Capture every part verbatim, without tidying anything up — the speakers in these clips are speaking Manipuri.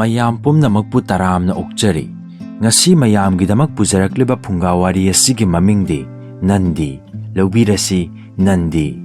ꯃꯌꯥꯝ ꯄꯨꯝꯅꯃꯛꯄꯨ ꯇꯔꯥꯝꯅ ꯑꯣꯛꯆꯔꯤ꯫ ꯉꯁꯤ ꯃꯌꯥꯝꯒꯤꯗꯃꯛ ꯄꯨꯖꯔꯛꯂꯤꯕ ꯐꯨꯡꯒꯥ ꯋꯥꯔꯤ ꯑꯁꯤꯒꯤ ꯃꯃꯤꯡꯗꯤ ꯅꯟꯗꯤ꯫ ꯂꯧꯕꯤꯔꯁꯤ, ꯅꯟꯗꯤ꯫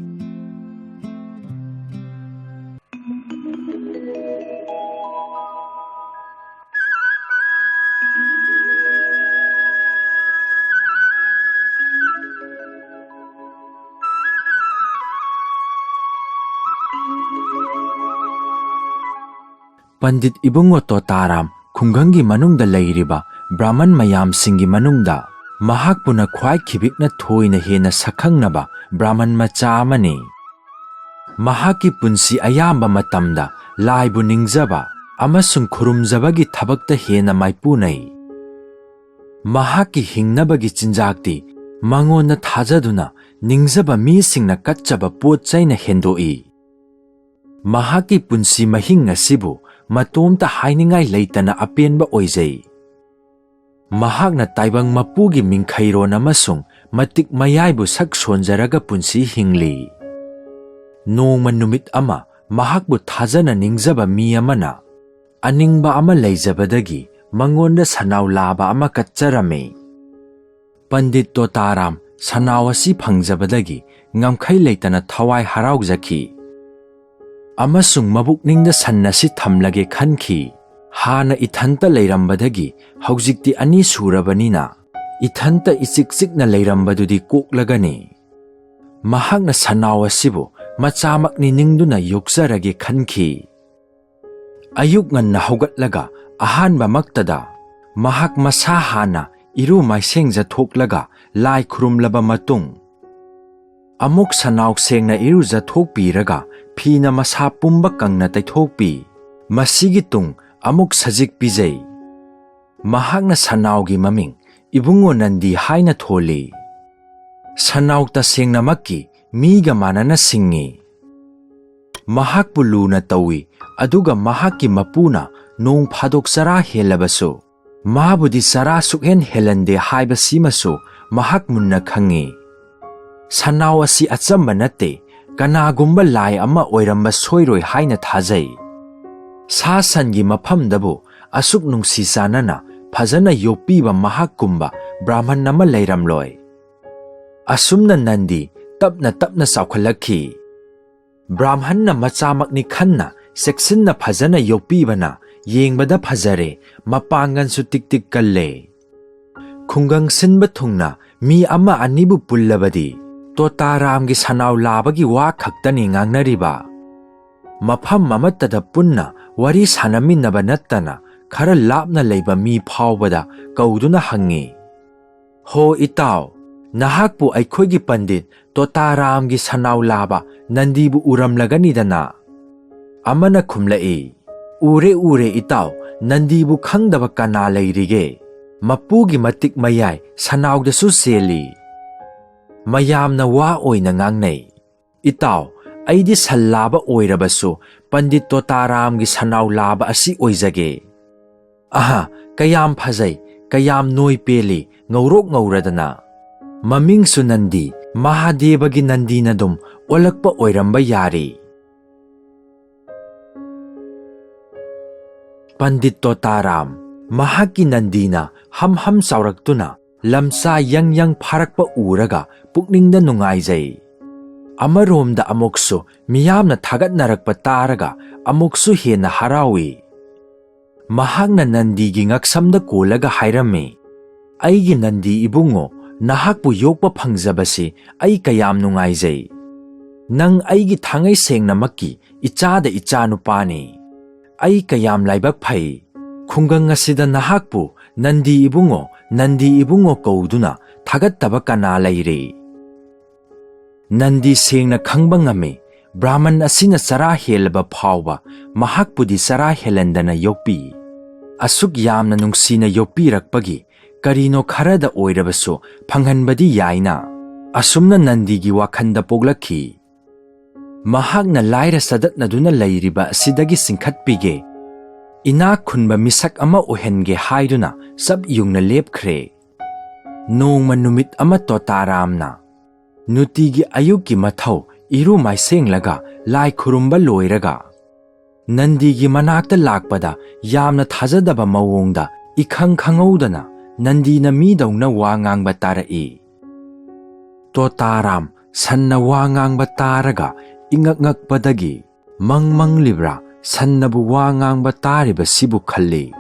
ꯄꯟꯗꯤꯠ ꯏꯕꯨꯡꯉꯣ ꯇꯣꯇꯥꯔꯥꯝ ꯈꯨꯡꯒꯪꯒꯤ ꯃꯅꯨꯡꯗ ꯂꯩꯔꯤꯕ ꯕ꯭ꯔꯥꯍꯃꯟ ꯃꯌꯥꯝꯁꯤꯡꯒꯤ ꯃꯅꯨꯡꯗ ꯃꯍꯥꯛꯄꯨꯅ ꯈ꯭ꯋꯥꯏ ꯈꯤꯕꯤꯛꯅ ꯊꯣꯏꯅ ꯍꯦꯟꯅ ꯁꯛꯈꯪꯅꯕ ꯕ꯭ꯔꯥꯍꯃꯟ ꯃꯆꯥ ꯑꯃꯅꯤ꯫ ꯃꯍꯥꯛꯀꯤ ꯄꯨꯟꯁꯤ ꯑꯌꯥꯝꯕ ꯃꯇꯝꯗ ꯂꯥꯏꯕꯨ ꯅꯤꯡꯖꯕ ꯑꯃꯁꯨꯡ ꯈꯨꯔꯨꯝꯖꯕꯒꯤ ꯊꯕꯛꯇ ꯍꯦꯟꯅ ꯃꯥꯏꯄꯨꯅꯩ꯫ ꯃꯍꯥꯛꯀꯤ ꯍꯤꯡꯅꯕꯒꯤ ꯆꯤꯟꯖꯥꯛꯇꯤ ꯃꯉꯣꯟꯗ ꯊꯥꯖꯗꯨꯅ ꯅꯤꯡꯖꯕ ꯃꯤꯁꯤꯡꯅ ꯀꯠꯆꯕ ꯄꯣꯠ ꯆꯩꯅ ꯍꯦꯟꯗꯣꯛꯏ꯫ ꯃꯍꯥꯛꯀꯤ ꯄꯨꯟꯁꯤ ꯃꯍꯤꯡ ꯑꯁꯤꯕꯨ ꯃꯇꯣꯝꯇ ꯍꯥꯏꯅꯤꯡꯉꯥꯏ ꯂꯩꯇꯅ ꯑꯄꯦꯟꯕ ꯑꯣꯏꯖꯩ꯫ ꯃꯍꯥꯛꯅ ꯇꯥꯏꯕꯪ ꯃꯄꯨꯒꯤ ꯃꯤꯡꯈꯩꯔꯣꯟ ꯑꯃꯁꯨꯡ ꯃꯇꯤꯛ ꯃꯌꯥꯏꯕꯨ ꯁꯛ ꯁꯣꯟꯖꯔꯒ ꯄꯨꯟꯁꯤ ꯍꯤꯡꯂꯤ꯫ ꯅꯣꯡꯃ ꯅꯨꯃꯤꯠ ꯑꯃ ꯃꯍꯥꯛꯄꯨ ꯊꯥꯖꯅ ꯅꯤꯡꯖꯕ ꯃꯤ ꯑꯃꯅ ꯑꯅꯤꯡꯕ ꯑꯃ ꯂꯩꯖꯕꯗꯒꯤ ꯃꯉꯣꯟꯗ ꯁꯅꯥꯎ ꯂꯥꯕ ꯑꯃ ꯀꯠꯆꯔꯝꯃꯤ꯫ ꯄꯟꯗꯤꯠ ꯇꯣꯇꯥꯔꯥꯝ ꯁꯅꯥꯎ ꯑꯁꯤ ꯐꯪꯖꯕꯗꯒꯤ ꯉꯝꯈꯩ ꯂꯩꯇꯅ ꯊꯋꯥꯏ ꯍꯔꯥꯎꯖꯈꯤ ꯑꯃꯁꯨꯡ ꯃꯕꯨꯛꯅꯤꯡꯗ ꯁꯟ ꯑꯁꯤ ꯊꯝꯂꯒꯦ ꯈꯟꯈꯤ꯫ ꯍꯥꯟꯅ ꯏꯊꯟꯇ ꯂꯩꯔꯝꯕꯗꯒꯤ ꯍꯧꯖꯤꯛꯇꯤ ꯑꯅꯤ ꯁꯨꯔꯕꯅꯤꯅ ꯏꯊꯟꯇ ꯏꯆꯤꯛ ꯆꯤꯛꯅ ꯂꯩꯔꯝꯕꯗꯨꯗꯤ ꯀꯣꯛꯂꯒꯅꯤ꯫ ꯃꯍꯥꯛꯅ ꯁꯅꯥꯎ ꯑꯁꯤꯕꯨ ꯃꯆꯥꯃꯛꯅꯤ ꯅꯤꯡꯗꯨꯅ ꯌꯣꯛꯆꯔꯒꯦ ꯈꯟꯈꯤ꯫ ꯑꯌꯨꯛ ꯉꯟꯅ ꯍꯧꯒꯠꯂꯒ ꯑꯍꯥꯟꯕꯃꯛꯇꯗ ꯃꯍꯥꯛ ꯃꯁꯥ ꯍꯥꯟꯅ ꯏꯔꯨ ꯃꯥꯏꯁꯦꯡꯖꯊꯣꯛꯂꯒ ꯂꯥꯏ ꯈꯨꯔꯨꯝꯂꯕ ꯃꯇꯨꯡ, ꯑꯃꯨꯛ ꯁꯅꯥꯎ ꯁꯦꯡꯅ ꯏꯔꯨꯖꯊꯣꯛꯄꯤꯔꯒ ꯐꯤꯅ ꯃꯁꯥ ꯄꯨꯝꯕ ꯀꯪꯅ ꯇꯩꯊꯣꯛꯄꯤ꯫ ꯃꯁꯤꯒꯤ ꯇꯨꯡ ꯑꯃꯨꯛ ꯁꯖꯤꯛ ꯄꯤꯖꯩ꯫ ꯃꯍꯥꯛꯅ ꯁꯅꯥꯎꯒꯤ ꯃꯃꯤꯡ ꯏꯕꯨꯡꯉꯣ ꯅꯟꯗꯤ ꯍꯥꯏꯅ ꯊꯣꯜꯂꯤ꯫ ꯁꯅꯥꯎ ꯇꯁꯦꯡꯅꯃꯛꯀꯤ ꯃꯤꯒ ꯃꯥꯟꯅꯅ ꯁꯤꯡꯉꯤ꯫ ꯃꯍꯥꯛꯄꯨ ꯂꯨꯅ ꯇꯧꯏ, ꯑꯗꯨꯒ ꯃꯍꯥꯛꯀꯤ ꯃꯄꯨꯅ ꯅꯣꯡ ꯐꯥꯗꯣꯛ ꯆꯔꯥ ꯍꯦꯜꯂꯕꯁꯨ ꯃꯥꯕꯨꯗꯤ ꯆꯔꯥ ꯁꯨꯛꯍꯦꯟ ꯍꯦꯜꯍꯟꯗꯦ ꯍꯥꯏꯕꯁꯤꯃꯁꯨ ꯃꯍꯥꯛ ꯃꯨꯟꯅ ꯈꯪꯉꯤ꯫ ꯁꯅꯥꯎ ꯑꯁꯤ ꯑꯆꯝꯕ ꯅꯠꯇꯦ, ꯀꯅꯥꯒꯨꯝꯕ ꯂꯥꯏ ꯑꯃ ꯑꯣꯏꯔꯝꯕ ꯁꯣꯏꯔꯣꯏ ꯍꯥꯏꯅ ꯊꯥꯖꯩ꯫ ꯁꯥ ꯁꯟꯒꯤ ꯃꯐꯝꯗꯕꯨ ꯑꯁꯨꯛ ꯅꯨꯡꯁꯤ ꯆꯥꯟꯅꯅ ꯐꯖꯅ ꯌꯣꯛꯄꯤꯕ ꯃꯍꯥꯛꯀꯨꯝꯕ ꯕ꯭ꯔꯥꯍꯃꯟ ꯑꯃ ꯂꯩꯔꯝꯂꯣꯏ꯫ ꯑꯁꯨꯝꯅ ꯅꯟꯗꯤ ꯇꯞꯅ ꯇꯞꯅ ꯆꯥꯎꯈꯠꯂꯛꯈꯤ꯫ ꯕ꯭ꯔꯥꯍꯃꯟꯅ ꯃꯆꯥꯃꯛꯅꯤ ꯈꯟꯅ ꯆꯦꯛꯁꯤꯟꯅ ꯐꯖꯅ ꯌꯣꯛꯄꯤꯕꯅ ꯌꯦꯡꯕꯗ ꯐꯖꯔꯦ, ꯃꯄꯥꯡꯒꯜꯁꯨ ꯇꯤꯛ ꯇꯤꯛ ꯀꯜꯂꯦ꯫ ꯈꯨꯡꯒꯪ ꯁꯤꯟꯕ ꯊꯨꯡꯅ ꯃꯤ ꯑꯃ ꯑꯅꯤꯕꯨ ꯄꯨꯜꯂꯕꯗꯤ ꯇꯣꯇꯥꯔꯥꯝꯒꯤ ꯁꯅꯥꯎ ꯂꯥꯕꯒꯤ ꯋꯥ ꯈꯛꯇꯅꯤ ꯉꯥꯡꯅꯔꯤꯕ꯫ ꯃꯐꯝ ꯑꯃꯠꯇꯗ ꯄꯨꯟꯅ ꯋꯥꯔꯤ ꯁꯥꯟꯅꯃꯤꯟꯅꯕ ꯅꯠꯇꯅ ꯈꯔ ꯂꯥꯞꯅ ꯂꯩꯕ ꯃꯤ ꯐꯥꯎꯕꯗ ꯀꯧꯗꯨꯅ ꯍꯪꯉꯤ, "ꯍꯣ ꯏꯇꯥꯎ, ꯅꯍꯥꯛꯄꯨ ꯑꯩꯈꯣꯏꯒꯤ ꯄꯟꯗꯤꯠ ꯇꯣꯇꯥꯔꯥꯝꯒꯤ ꯁꯅꯥꯎ ꯂꯥꯕ ꯅꯟꯗꯤꯕꯨ ꯎꯔꯝꯂꯒꯅꯤꯗꯅ?" ꯑꯃꯅ ꯈꯨꯝꯂꯛꯏ, "ꯎꯔꯦ, ꯎꯔꯦ ꯏꯇꯥꯎ, ꯅꯟꯗꯤꯕꯨ ꯈꯪꯗꯕ ꯀꯅꯥ ꯂꯩꯔꯤꯒꯦ? ꯃꯄꯨꯒꯤ ꯃꯇꯤꯛ ꯃꯌꯥꯏ ꯁꯅꯥꯎꯗꯁꯨ ꯆꯦꯜꯂꯤ꯫" ꯃꯌꯥꯝꯅ ꯋꯥ ꯑꯣꯏꯅ ꯉꯥꯡꯅꯩ꯫ "ꯏꯇꯥꯎ, ꯑꯩꯗꯤ ꯁꯟ ꯂꯥꯕ ꯑꯣꯏꯔꯕꯁꯨ ꯄꯟꯗꯤꯠ ꯇꯣꯇꯥꯔꯥꯝꯒꯤ ꯁꯅꯥꯎ ꯂꯥꯕ ꯑꯁꯤ ꯑꯣꯏꯖꯒꯦ꯫ ꯑꯍ, ꯀꯌꯥꯝ ꯐꯖꯩ, ꯀꯌꯥꯝ ꯅꯣꯏ ꯄꯦꯜꯂꯤ, ꯉꯧꯔꯣꯛ ꯉꯧꯔꯗꯅ꯫ ꯃꯃꯤꯡꯁꯨ ꯅꯟꯗꯤ, ꯃꯍꯥꯗꯦꯕꯒꯤ ꯅꯟꯗꯤꯅ ꯑꯗꯨꯝ ꯑꯣꯜꯂꯛꯄ ꯑꯣꯏꯔꯝꯕ ꯌꯥꯔꯤ꯫" ꯄꯟꯗꯤꯠ ꯇꯣꯇꯥꯔꯥꯝ, ꯃꯍꯥꯛꯀꯤ ꯅꯟꯗꯤꯅ ꯍꯝ ꯍꯝ ꯆꯥꯎꯔꯛꯇꯨꯅ ꯂꯝꯆꯥ ꯌꯪ ꯌꯪ ꯐꯥꯔꯛꯄ ꯎꯔꯒ ꯄꯨꯛꯅꯤꯡꯗ ꯅꯨꯡꯉꯥꯏꯖꯩ꯫ ꯑꯃꯔꯣꯝꯗ ꯑꯃꯨꯛꯁꯨ ꯃꯤꯌꯥꯝꯅ ꯊꯥꯒꯠꯅꯔꯛꯄ ꯇꯥꯔꯒ ꯑꯃꯨꯛꯁꯨ ꯍꯦꯟꯅ ꯍꯔꯥꯎꯏ꯫ ꯃꯍꯥꯛꯅ ꯅꯟꯗꯤꯒꯤ ꯉꯛꯁꯝꯗ ꯀꯣꯜꯂꯒ ꯍꯥꯏꯔꯝꯃꯤ, "ꯑꯩꯒꯤ ꯅꯟꯗꯤ ꯏꯕꯨꯡꯉꯣ, ꯅꯍꯥꯛꯄꯨ ꯌꯣꯛꯄ ꯐꯪꯖꯕꯁꯤ ꯑꯩ ꯀꯌꯥꯝ ꯅꯨꯡꯉꯥꯏꯖꯩ꯫ ꯅꯪ ꯑꯩꯒꯤ ꯊꯥꯡꯉꯩ ꯁꯦꯡꯅꯃꯛꯀꯤ ꯏꯆꯥꯗ ꯏꯆꯥꯅꯨꯄꯥꯅꯤ꯫ ꯑꯩ ꯀꯌꯥꯝ ꯂꯥꯏꯕꯛ ꯐꯩ꯫ ꯈꯨꯡꯒꯪ ꯑꯁꯤꯗ ꯅꯍꯥꯛꯄꯨ ꯅꯟꯗꯤ ꯏꯕꯨꯡꯉꯣ, ꯅꯟꯗꯤ ꯏꯕꯨꯡꯉꯣ ꯀꯧꯗꯨꯅ ꯊꯥꯒꯠꯇꯕ ꯀꯅꯥ ꯂꯩꯔꯤ?" ꯅꯟꯗꯤ ꯁꯦꯡꯅ ꯈꯪꯕ ꯉꯝꯃꯤ, ꯕ꯭ꯔꯥꯍꯃꯟ ꯑꯁꯤꯅ ꯆꯔꯥ ꯍꯦꯜꯂꯕ ꯐꯥꯎꯕ ꯃꯍꯥꯛꯄꯨꯗꯤ ꯆꯔꯥ ꯍꯦꯜꯍꯟꯗꯅ ꯌꯣꯛꯄꯤ꯫ ꯑꯁꯨꯛ ꯌꯥꯝꯅ ꯅꯨꯡꯁꯤꯅ ꯌꯣꯛꯄꯤꯔꯛꯄꯒꯤ ꯀꯔꯤꯅꯣ ꯈꯔꯗ ꯑꯣꯏꯔꯕꯁꯨ ꯐꯪꯍꯟꯕꯗꯤ ꯌꯥꯏꯅ꯫ ꯑꯁꯨꯝꯅ ꯅꯟꯗꯤꯒꯤ ꯋꯥꯈꯜꯗ ꯄꯣꯛꯂꯛꯈꯤ꯫ ꯃꯍꯥꯛꯅ ꯂꯥꯏꯔ ꯆꯗꯠꯅꯗꯨꯅ ꯂꯩꯔꯤꯕ ꯑꯁꯤꯗꯒꯤ ꯆꯤꯡꯈꯠꯄꯤꯒꯦ, ꯏꯅꯥꯛ ꯈꯨꯟꯕ ꯃꯤꯁꯛ ꯑꯃ ꯑꯣꯏꯍꯟꯒꯦ ꯍꯥꯏꯗꯨꯅ ꯆꯞ ꯌꯨꯡꯅ ꯂꯦꯞꯈ꯭ꯔꯦ꯫ ꯅꯣꯡꯃ ꯅꯨꯃꯤꯠ ꯑꯃ ꯇꯣꯇꯥꯔꯥꯝꯅ ꯅꯨꯡꯇꯤꯒꯤ ꯑꯌꯨꯛꯀꯤ ꯃꯊꯧ ꯏꯔꯨ ꯃꯥꯏꯁꯦꯡꯂꯒ ꯂꯥꯏ ꯈꯨꯔꯨꯝꯕ ꯂꯣꯏꯔꯒ ꯅꯟꯗꯤꯒꯤ ꯃꯅꯥꯛꯇ ꯂꯥꯛꯄꯗ ꯌꯥꯝꯅ ꯊꯥꯖꯗꯕ ꯃꯑꯣꯡꯗ ꯏꯈꯪ ꯈꯪꯍꯧꯗꯅ ꯅꯟꯗꯤꯅ ꯃꯤꯗꯧꯅ ꯋꯥ ꯉꯥꯡꯕ ꯇꯥꯔꯛꯏ꯫ ꯇꯣꯇꯥꯔꯥꯝ ꯁꯟꯅ ꯋꯥ ꯉꯥꯡꯕ ꯇꯥꯔꯒ ꯏꯉꯛ ꯉꯛꯄꯗꯒꯤ, ꯃꯪ ꯃꯪꯂꯤꯕ꯭ꯔꯥ ꯁꯟꯅꯕꯨ ꯋꯥ ꯉꯥꯡꯕ ꯇꯥꯔꯤꯕꯁꯤꯕꯨ ꯈꯜꯂꯤ꯫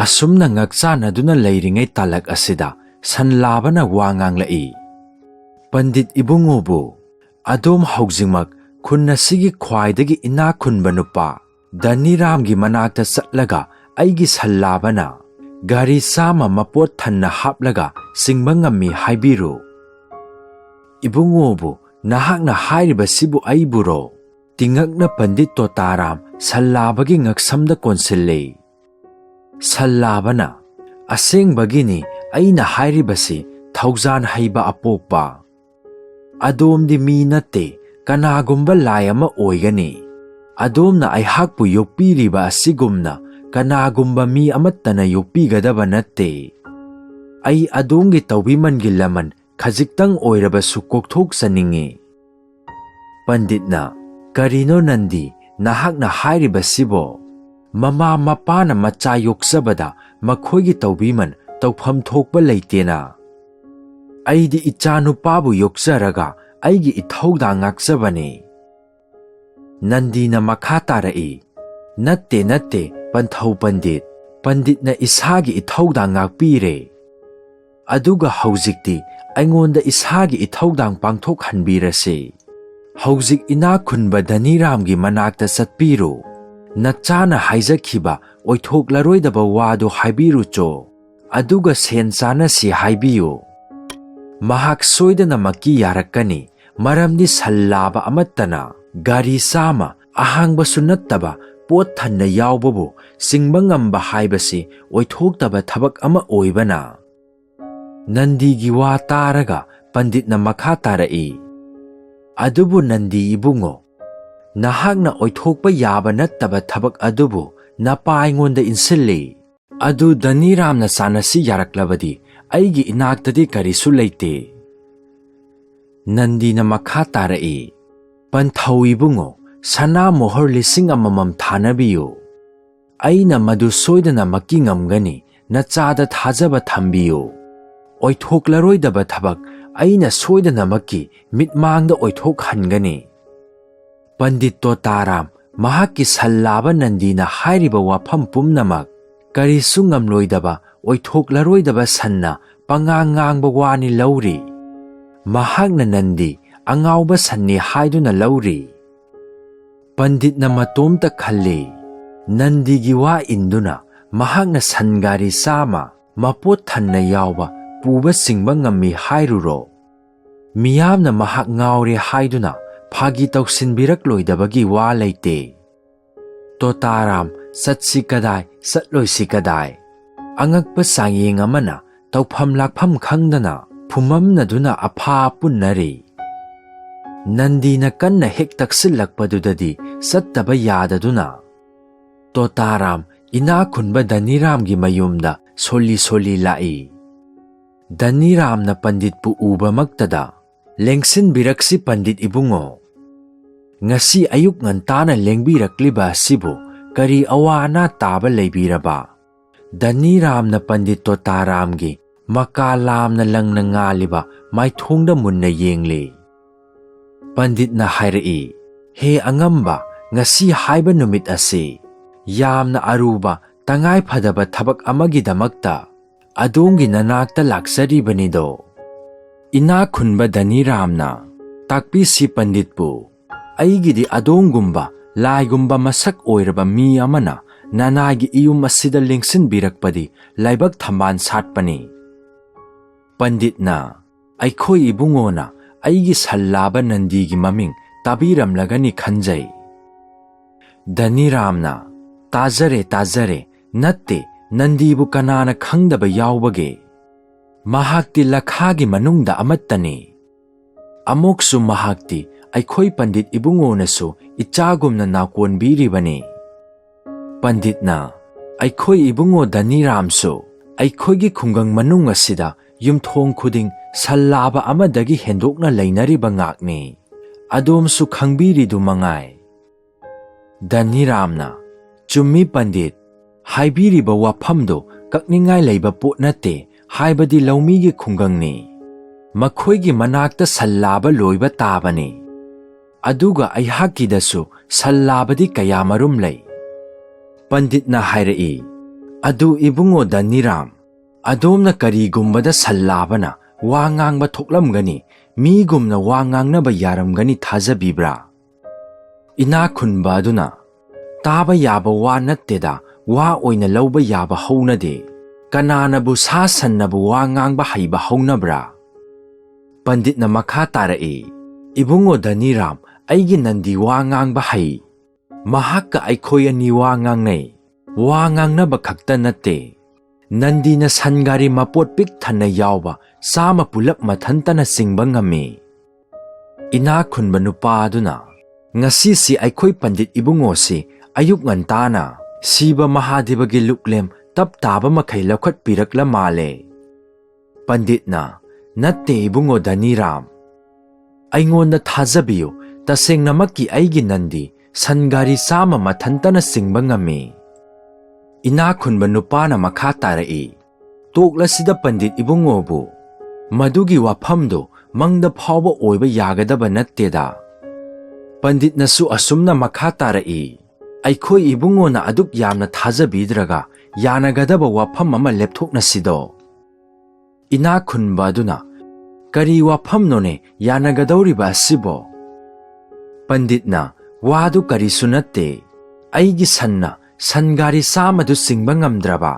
ꯑꯁꯨꯝꯅ ꯉꯛꯆꯥꯅꯗꯨꯅ ꯂꯩꯔꯤꯉꯩ ꯇꯥꯂꯛ ꯑꯁꯤꯗ ꯁꯟ ꯂꯥꯕꯅ ꯋꯥ ꯉꯥꯡꯂꯛꯏ꯫ ꯄꯟꯗꯤꯠ ꯏꯕꯨꯡꯉꯣꯕꯨ, ꯑꯗꯣꯝ ꯍꯧꯖꯤꯛꯃꯛ ꯈꯨꯟ ꯑꯁꯤꯒꯤ ꯈ꯭ꯋꯥꯏꯗꯒꯤ ꯏꯅꯥꯛ ꯈꯨꯟꯕ ꯅꯨꯄꯥ ꯙꯅꯤꯔꯥꯝꯒꯤ ꯃꯅꯥꯛꯇ ꯆꯠꯂꯒ ꯑꯩꯒꯤ ꯁꯟ ꯂꯥꯕꯅ ꯒꯥꯔꯤ ꯆꯥꯝꯃ ꯃꯄꯣꯠ ꯊꯟꯅ ꯍꯥꯞꯂꯒ ꯆꯤꯡꯕ ꯉꯝꯃꯤ ꯍꯥꯏꯕꯤꯔꯨ꯫ ꯏꯕꯨꯡꯉꯣꯕꯨ, ꯅꯍꯥꯛꯅ ꯍꯥꯏꯔꯤꯕꯁꯤꯕꯨ ꯑꯩꯕꯨꯔꯣ? ꯇꯤꯉꯛꯅ ꯄꯟꯗꯤꯠ ꯇꯣꯇꯥꯔꯥꯝ ꯁꯟ ꯂꯥꯕꯒꯤ ꯉꯛꯁꯝꯗ ꯀꯣꯟꯁꯤꯜꯂꯤ꯫ ꯁꯟ ꯂꯥꯕꯅ, ꯑꯁꯦꯡꯕꯒꯤꯅꯤ ꯑꯩꯅ ꯍꯥꯏꯔꯤꯕꯁꯤ, ꯊꯧꯖꯥꯟ ꯍꯩꯕ ꯑꯄꯣꯛꯄ꯫ ꯑꯗꯣꯝꯗꯤ ꯃꯤ ꯅꯠꯇꯦ, ꯀꯅꯥꯒꯨꯝꯕ ꯂꯥꯏ ꯑꯃ ꯑꯣꯏꯒꯅꯤ꯫ ꯑꯗꯣꯝꯅ ꯑꯩꯍꯥꯛꯄꯨ ꯌꯣꯛꯄꯤꯔꯤꯕ ꯑꯁꯤꯒꯨꯝꯅ ꯀꯅꯥꯒꯨꯝꯕ ꯃꯤ ꯑꯃꯠꯇꯅ ꯌꯣꯛꯄꯤꯒꯗꯕ ꯅꯠꯇꯦ꯫ ꯑꯩ ꯑꯗꯣꯝꯒꯤ ꯇꯧꯕꯤꯃꯜꯒꯤ ꯂꯃꯟ ꯈꯖꯤꯛꯇꯪ ꯑꯣꯏꯔꯕꯁꯨ ꯀꯣꯛꯊꯣꯛꯆꯅꯤꯡꯏ꯫ ꯄꯟꯗꯤꯠꯅ, ꯀꯔꯤꯅꯣ ꯅꯟꯗꯤ, ꯅꯍꯥꯛꯅ ꯍꯥꯏꯔꯤꯕꯁꯤꯕꯣ? ꯃꯃꯥ ꯃꯄꯥꯅ ꯃꯆꯥ ꯌꯣꯛꯆꯕꯗ ꯃꯈꯣꯏꯒꯤ ꯇꯧꯕꯤꯃꯜ ꯇꯧꯐꯝ ꯊꯣꯛꯄ ꯂꯩꯇꯦꯅ꯫ ꯑꯩꯗꯤ ꯏꯆꯥꯅꯨꯄꯥꯕꯨ ꯌꯣꯛꯆꯔꯒ ꯑꯩꯒꯤ ꯏꯊꯧꯗꯥꯡ ꯉꯥꯛꯆꯕꯅꯤ꯫ ꯅꯟꯗꯤꯅ ꯃꯈꯥ ꯇꯥꯔꯛꯏ, ꯅꯠꯇꯦ, ꯅꯠꯇꯦ, ꯄꯟꯊꯧ ꯄꯟꯗꯤꯠ, ꯄꯟꯗꯤꯠꯅ ꯏꯁꯥꯒꯤ ꯏꯊꯧꯗꯥꯡ ꯉꯥꯛꯄꯤꯔꯦ꯫ ꯑꯗꯨꯒ ꯍꯧꯖꯤꯛꯇꯤ ꯑꯩꯉꯣꯟꯗ ꯏꯁꯥꯒꯤ ꯏꯊꯧꯗꯥꯡ ꯄꯥꯡꯊꯣꯛꯍꯟꯕꯤꯔꯁꯤ꯫ ꯍꯧꯖꯤꯛ ꯏꯅꯥꯛ ꯈꯨꯟꯕ ꯙꯅꯤꯔꯥꯝꯒꯤ ꯃꯅꯥꯛꯇ ꯆꯠꯄꯤꯔꯨ꯫ ꯅꯆꯥꯅ ꯍꯥꯏꯖꯈꯤꯕ ꯑꯣꯏꯊꯣꯛꯂꯔꯣꯏꯗꯕ ꯋꯥꯗꯨ ꯍꯥꯏꯕꯤꯔꯨꯆꯣ꯫ ꯑꯗꯨꯒ ꯁꯦꯟ ꯆꯥꯅꯁꯤ ꯍꯥꯏꯕꯤꯌꯨ꯫ ꯃꯍꯥꯛ ꯁꯣꯏꯗꯅꯃꯛꯀꯤ ꯌꯥꯔꯛꯀꯅꯤ, ꯃꯔꯝꯗꯤ ꯁꯟ ꯂꯥꯕ ꯑꯃꯠꯇꯅ ꯒꯥꯔꯤ ꯆꯥꯝꯃ, ꯑꯍꯥꯡꯕꯁꯨ ꯅꯠꯇꯕ, ꯄꯣꯠ ꯊꯟꯅ ꯌꯥꯎꯕꯕꯨ ꯆꯤꯡꯕ ꯉꯝꯕ ꯍꯥꯏꯕꯁꯤ ꯑꯣꯏꯊꯣꯛꯇꯕ ꯊꯕꯛ ꯑꯃ ꯑꯣꯏꯕꯅ꯫ ꯅꯟꯗꯤꯒꯤ ꯋꯥ ꯇꯥꯔꯒ ꯄꯟꯗꯤꯠꯅ ꯃꯈꯥ ꯇꯥꯔꯛꯏ, ꯑꯗꯨꯕꯨ ꯅꯟꯗꯤ ꯏꯕꯨꯡꯉꯣ, ꯅꯍꯥꯛꯅ ꯑꯣꯏꯊꯣꯛꯄ ꯌꯥꯕ ꯅꯠꯇꯕ ꯊꯕꯛ ꯑꯗꯨꯕꯨ ꯅꯄꯥ ꯑꯩꯉꯣꯟꯗ ꯏꯟꯁꯤꯜꯂꯤ꯫ ꯑꯗꯨ ꯙꯅꯤꯔꯥꯝꯅ ꯆꯥꯅꯁꯤ ꯌꯥꯔꯛꯂꯕꯗꯤ ꯑꯩꯒꯤ ꯏꯅꯥꯛꯇꯗꯤ ꯀꯔꯤꯁꯨ ꯂꯩꯇꯦ꯫ ꯅꯟꯗꯤꯅ ꯃꯈꯥ ꯇꯥꯔꯛꯏ, ꯄꯟꯊꯧ ꯏꯕꯨꯡꯉꯣ, ꯁꯅꯥ ꯃꯣꯍꯣꯔ ꯂꯤꯁꯤꯡ ꯑꯃꯃꯝ ꯊꯥꯅꯕꯤꯌꯨ꯫ ꯑꯩꯅ ꯃꯗꯨ ꯁꯣꯏꯗꯅꯃꯛꯀꯤ ꯉꯝꯒꯅꯤ, ꯅꯆꯥꯗ ꯊꯥꯖꯕ ꯊꯝꯕꯤꯌꯨ꯫ ꯑꯣꯏꯊꯣꯛꯂꯔꯣꯏꯗꯕ ꯊꯕꯛ ꯑꯩꯅ ꯁꯣꯏꯗꯅꯃꯛꯀꯤ ꯃꯤꯠꯃꯥꯡꯗ ꯑꯣꯏꯊꯣꯛꯍꯟꯒꯅꯤ꯫ ꯄꯟꯗꯤꯠ ꯇꯣꯇꯥꯔꯥꯝ ꯃꯍꯥꯛꯀꯤ ꯁꯜ ꯂꯥꯕ ꯅꯟꯗꯤꯅ ꯍꯥꯏꯔꯤꯕ ꯋꯥꯐꯝ ꯄꯨꯝꯅꯃꯛ ꯀꯔꯤꯁꯨ ꯉꯝꯂꯣꯏꯗꯕ, ꯑꯣꯏꯊꯣꯛꯂꯔꯣꯏꯗꯕ ꯁꯟꯅ ꯄꯉꯥꯡ ꯉꯥꯡꯕ ꯋꯥꯅꯤ ꯂꯧꯔꯤ꯫ ꯃꯍꯥꯛꯅ ꯅꯟꯗꯤ ꯑꯉꯥꯎꯕ ꯁꯟꯅꯤ ꯍꯥꯏꯗꯨꯅ ꯂꯧꯔꯤ꯫ ꯄꯟꯗꯤꯠꯅ ꯃꯇꯣꯝꯇ ꯈꯜꯂꯤ, ꯅꯟꯗꯤꯒꯤ ꯋꯥ ꯏꯟꯗꯨꯅ ꯃꯍꯥꯛꯅ ꯁꯟ ꯒꯥꯔꯤ ꯆꯥꯝꯃ ꯃꯄꯣꯠ ꯊꯟꯅ ꯌꯥꯎꯕ ꯄꯨꯕ ꯆꯤꯡꯕ ꯉꯝꯃꯤ ꯍꯥꯏꯔꯨꯔꯣ? ꯃꯤꯌꯥꯝꯅ ꯃꯍꯥꯛ ꯉꯥꯎꯔꯦ ꯍꯥꯏꯗꯨꯅ ꯐꯥꯒꯤ ꯇꯧꯁꯤꯟꯕꯤꯔꯛꯂꯣꯏꯗꯕꯒꯤ ꯋꯥ ꯂꯩꯇꯦ꯫ ꯇꯣꯇꯥꯔꯥꯝ, ꯆꯠꯁꯤ ꯀꯗꯥꯏ, ꯆꯠꯂꯣꯏꯁꯤ ꯀꯗꯥꯏ? ꯑꯉꯛꯄ ꯆꯥꯡꯌꯦꯡ ꯑꯃꯅ ꯇꯧꯐꯝ ꯂꯥꯛꯐꯝ ꯈꯪꯗꯅ ꯐꯨꯝꯃꯝꯅꯗꯨꯅ ꯑꯐꯥ ꯄꯨꯟꯅꯔꯤ꯫ ꯅꯟꯗꯤꯅ ꯀꯟꯅ ꯍꯦꯛ ꯇꯛꯁꯤꯜꯂꯛꯄꯗꯨꯗꯗꯤ ꯆꯠꯇꯕ ꯌꯥꯗꯗꯨꯅ ꯇꯣꯇꯥꯔꯥꯝ ꯏꯅꯥꯛ ꯈꯨꯟꯕ ꯗꯅꯤꯔꯥꯝꯒꯤ ꯃꯌꯨꯝꯗ ꯁꯣꯜꯂꯤ ꯁꯣꯜꯂꯤ ꯂꯥꯛꯏ꯫ ꯗꯅꯤꯔꯥꯝꯅ ꯄꯟꯗꯤꯠꯄꯨ ꯎꯕꯃꯛꯇꯗ, "ꯂꯦꯡꯁꯤꯟꯕꯤꯔꯛꯁꯤ ꯄꯟꯗꯤꯠ ꯏꯕꯨꯡꯉꯣ꯫ ꯉꯁꯤ ꯑꯌꯨꯛ ꯉꯟꯇꯥꯅ ꯂꯦꯡꯕꯤꯔꯛꯂꯤꯕ ꯑꯁꯤꯕꯨ ꯀꯔꯤ ꯑꯋꯥ ꯑꯅꯥ ꯇꯥꯕ ꯂꯩꯕꯤꯔꯕ?" ꯗꯅꯤꯔꯥꯝꯅ ꯄꯟꯗꯤꯠ ꯇꯣꯇꯥꯔꯥꯝꯒꯤ ꯃꯀꯥ ꯂꯥꯝꯅ ꯂꯪꯅ ꯉꯥꯜꯂꯤꯕ ꯃꯥꯏꯊꯣꯡꯗ ꯃꯨꯟꯅ ꯌꯦꯡꯂꯤ꯫ ꯄꯟꯗꯤꯠꯅ ꯍꯥꯏꯔꯛꯏ, "ꯍꯦ ꯑꯉꯝꯕ, ꯉꯁꯤ ꯍꯥꯏꯕ ꯅꯨꯃꯤꯠ ꯑꯁꯤ ꯌꯥꯝꯅ ꯑꯔꯨꯕ, ꯇꯉꯥꯏ ꯐꯗꯕ ꯊꯕꯛ ꯑꯃꯒꯤꯗꯃꯛꯇ ꯑꯗꯣꯝꯒꯤ ꯅꯅꯥꯛꯇ ꯂꯥꯛꯆꯔꯤꯕꯅꯤꯗꯣ꯫ ꯏꯅꯥꯛ ꯈꯨꯟꯕ ꯗꯅꯤꯔꯥꯝꯅ ꯇꯥꯛꯄꯤꯁꯤ ꯄꯟꯗꯤꯠꯄꯨ, ꯑꯩꯒꯤꯗꯤ ꯑꯗꯣꯝꯒꯨꯝꯕ ꯂꯥꯏꯒꯨꯝꯕ ꯃꯁꯛ ꯑꯣꯏꯔꯕ ꯃꯤ ꯑꯃꯅ ꯅꯅꯥꯏꯒꯤ ꯏꯌꯨꯝ ꯑꯁꯤꯗ ꯂꯦꯡꯁꯤꯟꯕꯤꯔꯛꯄꯗꯤ ꯂꯥꯏꯕꯛ ꯊꯝꯕꯥꯜ ꯁꯥꯠꯄꯅꯤ꯫" ꯄꯟꯗꯤꯠꯅ, "ꯑꯩꯈꯣꯏ ꯏꯕꯨꯡꯉꯣꯅ ꯑꯩꯒꯤ ꯁꯜ ꯂꯥꯕ ꯅꯟꯗꯤꯒꯤ ꯃꯃꯤꯡ ꯇꯥꯕꯤꯔꯝꯂꯒꯅꯤ ꯈꯟꯖꯩ꯫" ꯗꯅꯤꯔꯥꯝꯅ, "ꯇꯥꯖꯔꯦ, ꯇꯥꯖꯔꯦ꯫ ꯅꯠꯇꯦ, ꯅꯟꯗꯤꯕꯨ ꯀꯅꯥꯅ ꯈꯪꯗꯕ ꯌꯥꯎꯕꯒꯦ? ꯃꯍꯥꯛꯇꯤ ꯂꯈꯥꯒꯤ ꯃꯅꯨꯡꯗ ꯑꯃꯠꯇꯅꯤ꯫ ꯑꯃꯨꯛꯁꯨ ꯃꯍꯥꯛꯇꯤ ꯑꯩꯈꯣꯏ ꯄꯟꯗꯤꯠ ꯏꯕꯨꯡꯉꯣꯅꯁꯨ ꯏꯆꯥꯒꯨꯝꯅ ꯅꯥꯀꯣꯟꯕꯤꯔꯤꯕꯅꯤ꯫" ꯄꯟꯗꯤꯠꯅ, "ꯑꯩꯈꯣꯏ ꯏꯕꯨꯡꯉꯣ ꯗꯅꯤꯔꯥꯝꯁꯨ ꯑꯩꯈꯣꯏꯒꯤ ꯈꯨꯡꯒꯪ ꯃꯅꯨꯡ ꯑꯁꯤꯗ ꯌꯨꯝꯊꯣꯡ ꯈꯨꯗꯤꯡ ꯁꯜ ꯂꯥꯕ ꯑꯃꯗꯒꯤ ꯍꯦꯟꯗꯣꯛꯅ ꯂꯩꯅꯔꯤꯕ ꯉꯥꯛꯅꯤ꯫ ꯑꯗꯣꯝꯁꯨ ꯈꯪꯕꯤꯔꯤꯗꯨ ꯃꯉꯥꯏ꯫ ꯙꯅꯤꯔꯥꯝꯅ, "ꯆꯨꯝꯃꯤ ꯄꯟꯗꯤꯠ, ꯍꯥꯏꯕꯤꯔꯤꯕ ꯋꯥꯐꯝꯗꯨ ꯀꯛꯅꯤꯡꯉꯥꯏ ꯂꯩꯕ ꯄꯣꯠ ꯅꯠꯇꯦ ꯍꯥꯏꯕꯗꯤ ꯂꯧꯃꯤꯒꯤ ꯈꯨꯡꯒꯪꯅꯤ꯫ ꯃꯈꯣꯏꯒꯤ ꯃꯅꯥꯛꯇ ꯁꯟ ꯂꯥꯕ ꯂꯣꯏꯕ ꯇꯥꯕꯅꯤ꯫ ꯑꯗꯨꯒ ꯑꯩꯍꯥꯛꯀꯤꯗꯁꯨ ꯁꯟ ꯂꯥꯕꯗꯤ ꯀꯌꯥꯃꯔꯨꯝ ꯂꯩ꯫" ꯄꯟꯗꯤꯠꯅ ꯍꯥꯏꯔꯛꯏ, "ꯑꯗꯨ ꯏꯕꯨꯡꯉꯣ ꯙꯅꯤꯔꯥꯝ, ꯑꯗꯣꯝꯅ ꯀꯔꯤꯒꯨꯝꯕꯗ ꯁꯟ ꯂꯥꯕꯅ ꯋꯥ ꯉꯥꯡꯕ ꯊꯣꯛꯂꯝꯒꯅꯤ, ꯃꯤꯒꯨꯝꯅ ꯋꯥ ꯉꯥꯡꯅꯕ ꯌꯥꯔꯝꯒꯅꯤ ꯊꯥꯖꯕꯤꯕ꯭ꯔꯥ?" ꯏꯅꯥꯛ ꯈꯨꯟꯕ ꯑꯗꯨꯅ, "ꯇꯥꯕ ꯌꯥꯕ ꯋꯥ ꯅꯠꯇꯦꯗ, ꯋꯥ ꯑꯣꯏꯅ ꯂꯧꯕ ꯌꯥꯕ ꯍꯧꯅꯗꯦ꯫ ꯀꯅꯥꯅꯕꯨ ꯁꯥ ꯁꯟꯅꯕꯨ ꯋꯥ ꯉꯥꯡꯕ ꯍꯩꯕ ꯍꯧꯅꯕ꯭ꯔꯥ?" ꯄꯟꯗꯤꯠꯅ ꯃꯈꯥ ꯇꯥꯔꯛꯏ, "ꯏꯕꯨꯡꯉꯣ ꯙꯅꯤꯔꯥꯝ, ꯑꯩꯒꯤ ꯅꯟꯗꯤ ꯋꯥ ꯉꯥꯡꯕ ꯍꯩ꯫ ꯃꯍꯥꯛꯀ ꯑꯩꯈꯣꯏ ꯑꯅꯤ ꯋꯥ ꯉꯥꯡꯅꯩ꯫ ꯋꯥ ꯉꯥꯡꯅꯕ ꯈꯛꯇ ꯅꯠꯇꯦ, ꯅꯟꯗꯤꯅ ꯁꯟ ꯒꯥꯔꯤ ꯃꯄꯣꯠ ꯄꯤꯛ ꯊꯟꯅ ꯌꯥꯎꯕ ꯆꯥꯝꯃ ꯄꯨꯂꯞ ꯃꯊꯟꯇꯅ ꯆꯤꯡꯕ ꯉꯝꯃꯤ꯫" ꯏꯅꯥꯛ ꯈꯨꯟꯕ ꯅꯨꯄꯥ ꯑꯗꯨꯅ, "ꯉꯁꯤꯁꯤ ꯑꯩꯈꯣꯏ ꯄꯟꯗꯤꯠ ꯏꯕꯨꯡꯉꯣꯁꯤ ꯑꯌꯨꯛ ꯉꯟꯇꯥꯅ ꯁꯤꯕ ꯃꯍꯥꯗꯦꯕꯒꯤ ꯂꯨꯛꯂꯦꯝ ꯇꯞ ꯇꯥꯕ ꯃꯈꯩ ꯂꯧꯈꯠꯄꯤꯔꯛꯂ ꯃꯥꯜꯂꯦ꯫" ꯄꯟꯗꯤꯠꯅ, "ꯅꯠꯇꯦ ꯏꯕꯨꯡꯉꯣ ꯙꯅꯤꯔꯥꯝ, ꯑꯩꯉꯣꯟꯗ ꯊꯥꯖꯕꯤꯌꯨ, ꯇꯁꯦꯡꯅꯃꯛꯀꯤ ꯑꯩꯒꯤ ꯅꯟꯗꯤ ꯁꯟ ꯒꯥꯔꯤ ꯆꯥꯝꯃ ꯃꯊꯟꯇꯅ ꯆꯤꯡꯕ ꯉꯝꯃꯤ꯫" ꯏꯅꯥꯛ ꯈꯨꯟꯕ ꯅꯨꯄꯥꯅ ꯃꯈꯥ ꯇꯥꯔꯛꯏ, "ꯇꯣꯛꯂꯁꯤꯗ ꯄꯟꯗꯤꯠ ꯏꯕꯨꯡꯉꯣꯕꯨ, ꯃꯗꯨꯒꯤ ꯋꯥꯐꯝꯗꯨ ꯃꯪꯗ ꯐꯥꯎꯕ ꯑꯣꯏꯕ ꯌꯥꯒꯗꯕ ꯅꯠꯇꯦꯗ꯫" ꯄꯟꯗꯤꯠꯅꯁꯨ ꯑꯁꯨꯝꯅ ꯃꯈꯥ ꯇꯥꯔꯛꯏ, "ꯑꯩꯈꯣꯏ ꯏꯕꯨꯡꯉꯣꯅ ꯑꯗꯨꯛ ꯌꯥꯝꯅ ꯊꯥꯖꯕꯤꯗ꯭ꯔꯒ ꯌꯥꯅꯒꯗꯕ ꯋꯥꯐꯝ ꯑꯃ ꯂꯦꯞꯊꯣꯛꯅꯁꯤꯗꯣ?" ꯏꯅꯥꯛ ꯈꯨꯟꯕ ꯑꯗꯨꯅ, "ꯀꯔꯤ ꯋꯥꯐꯝꯅꯣꯅꯦ ꯌꯥꯅꯒꯗꯧꯔꯤꯕ ꯑꯁꯤꯕꯣ?" ꯄꯟꯗꯤꯠꯅ, "ꯋꯥꯗꯨ ꯀꯔꯤꯁꯨ ꯅꯠꯇꯦ, ꯑꯩꯒꯤ ꯁꯟꯅ ꯁꯟ ꯒꯥꯔꯤ ꯆꯥꯝꯃꯗꯨ ꯆꯤꯡꯕ ꯉꯝꯗ꯭ꯔꯕ꯫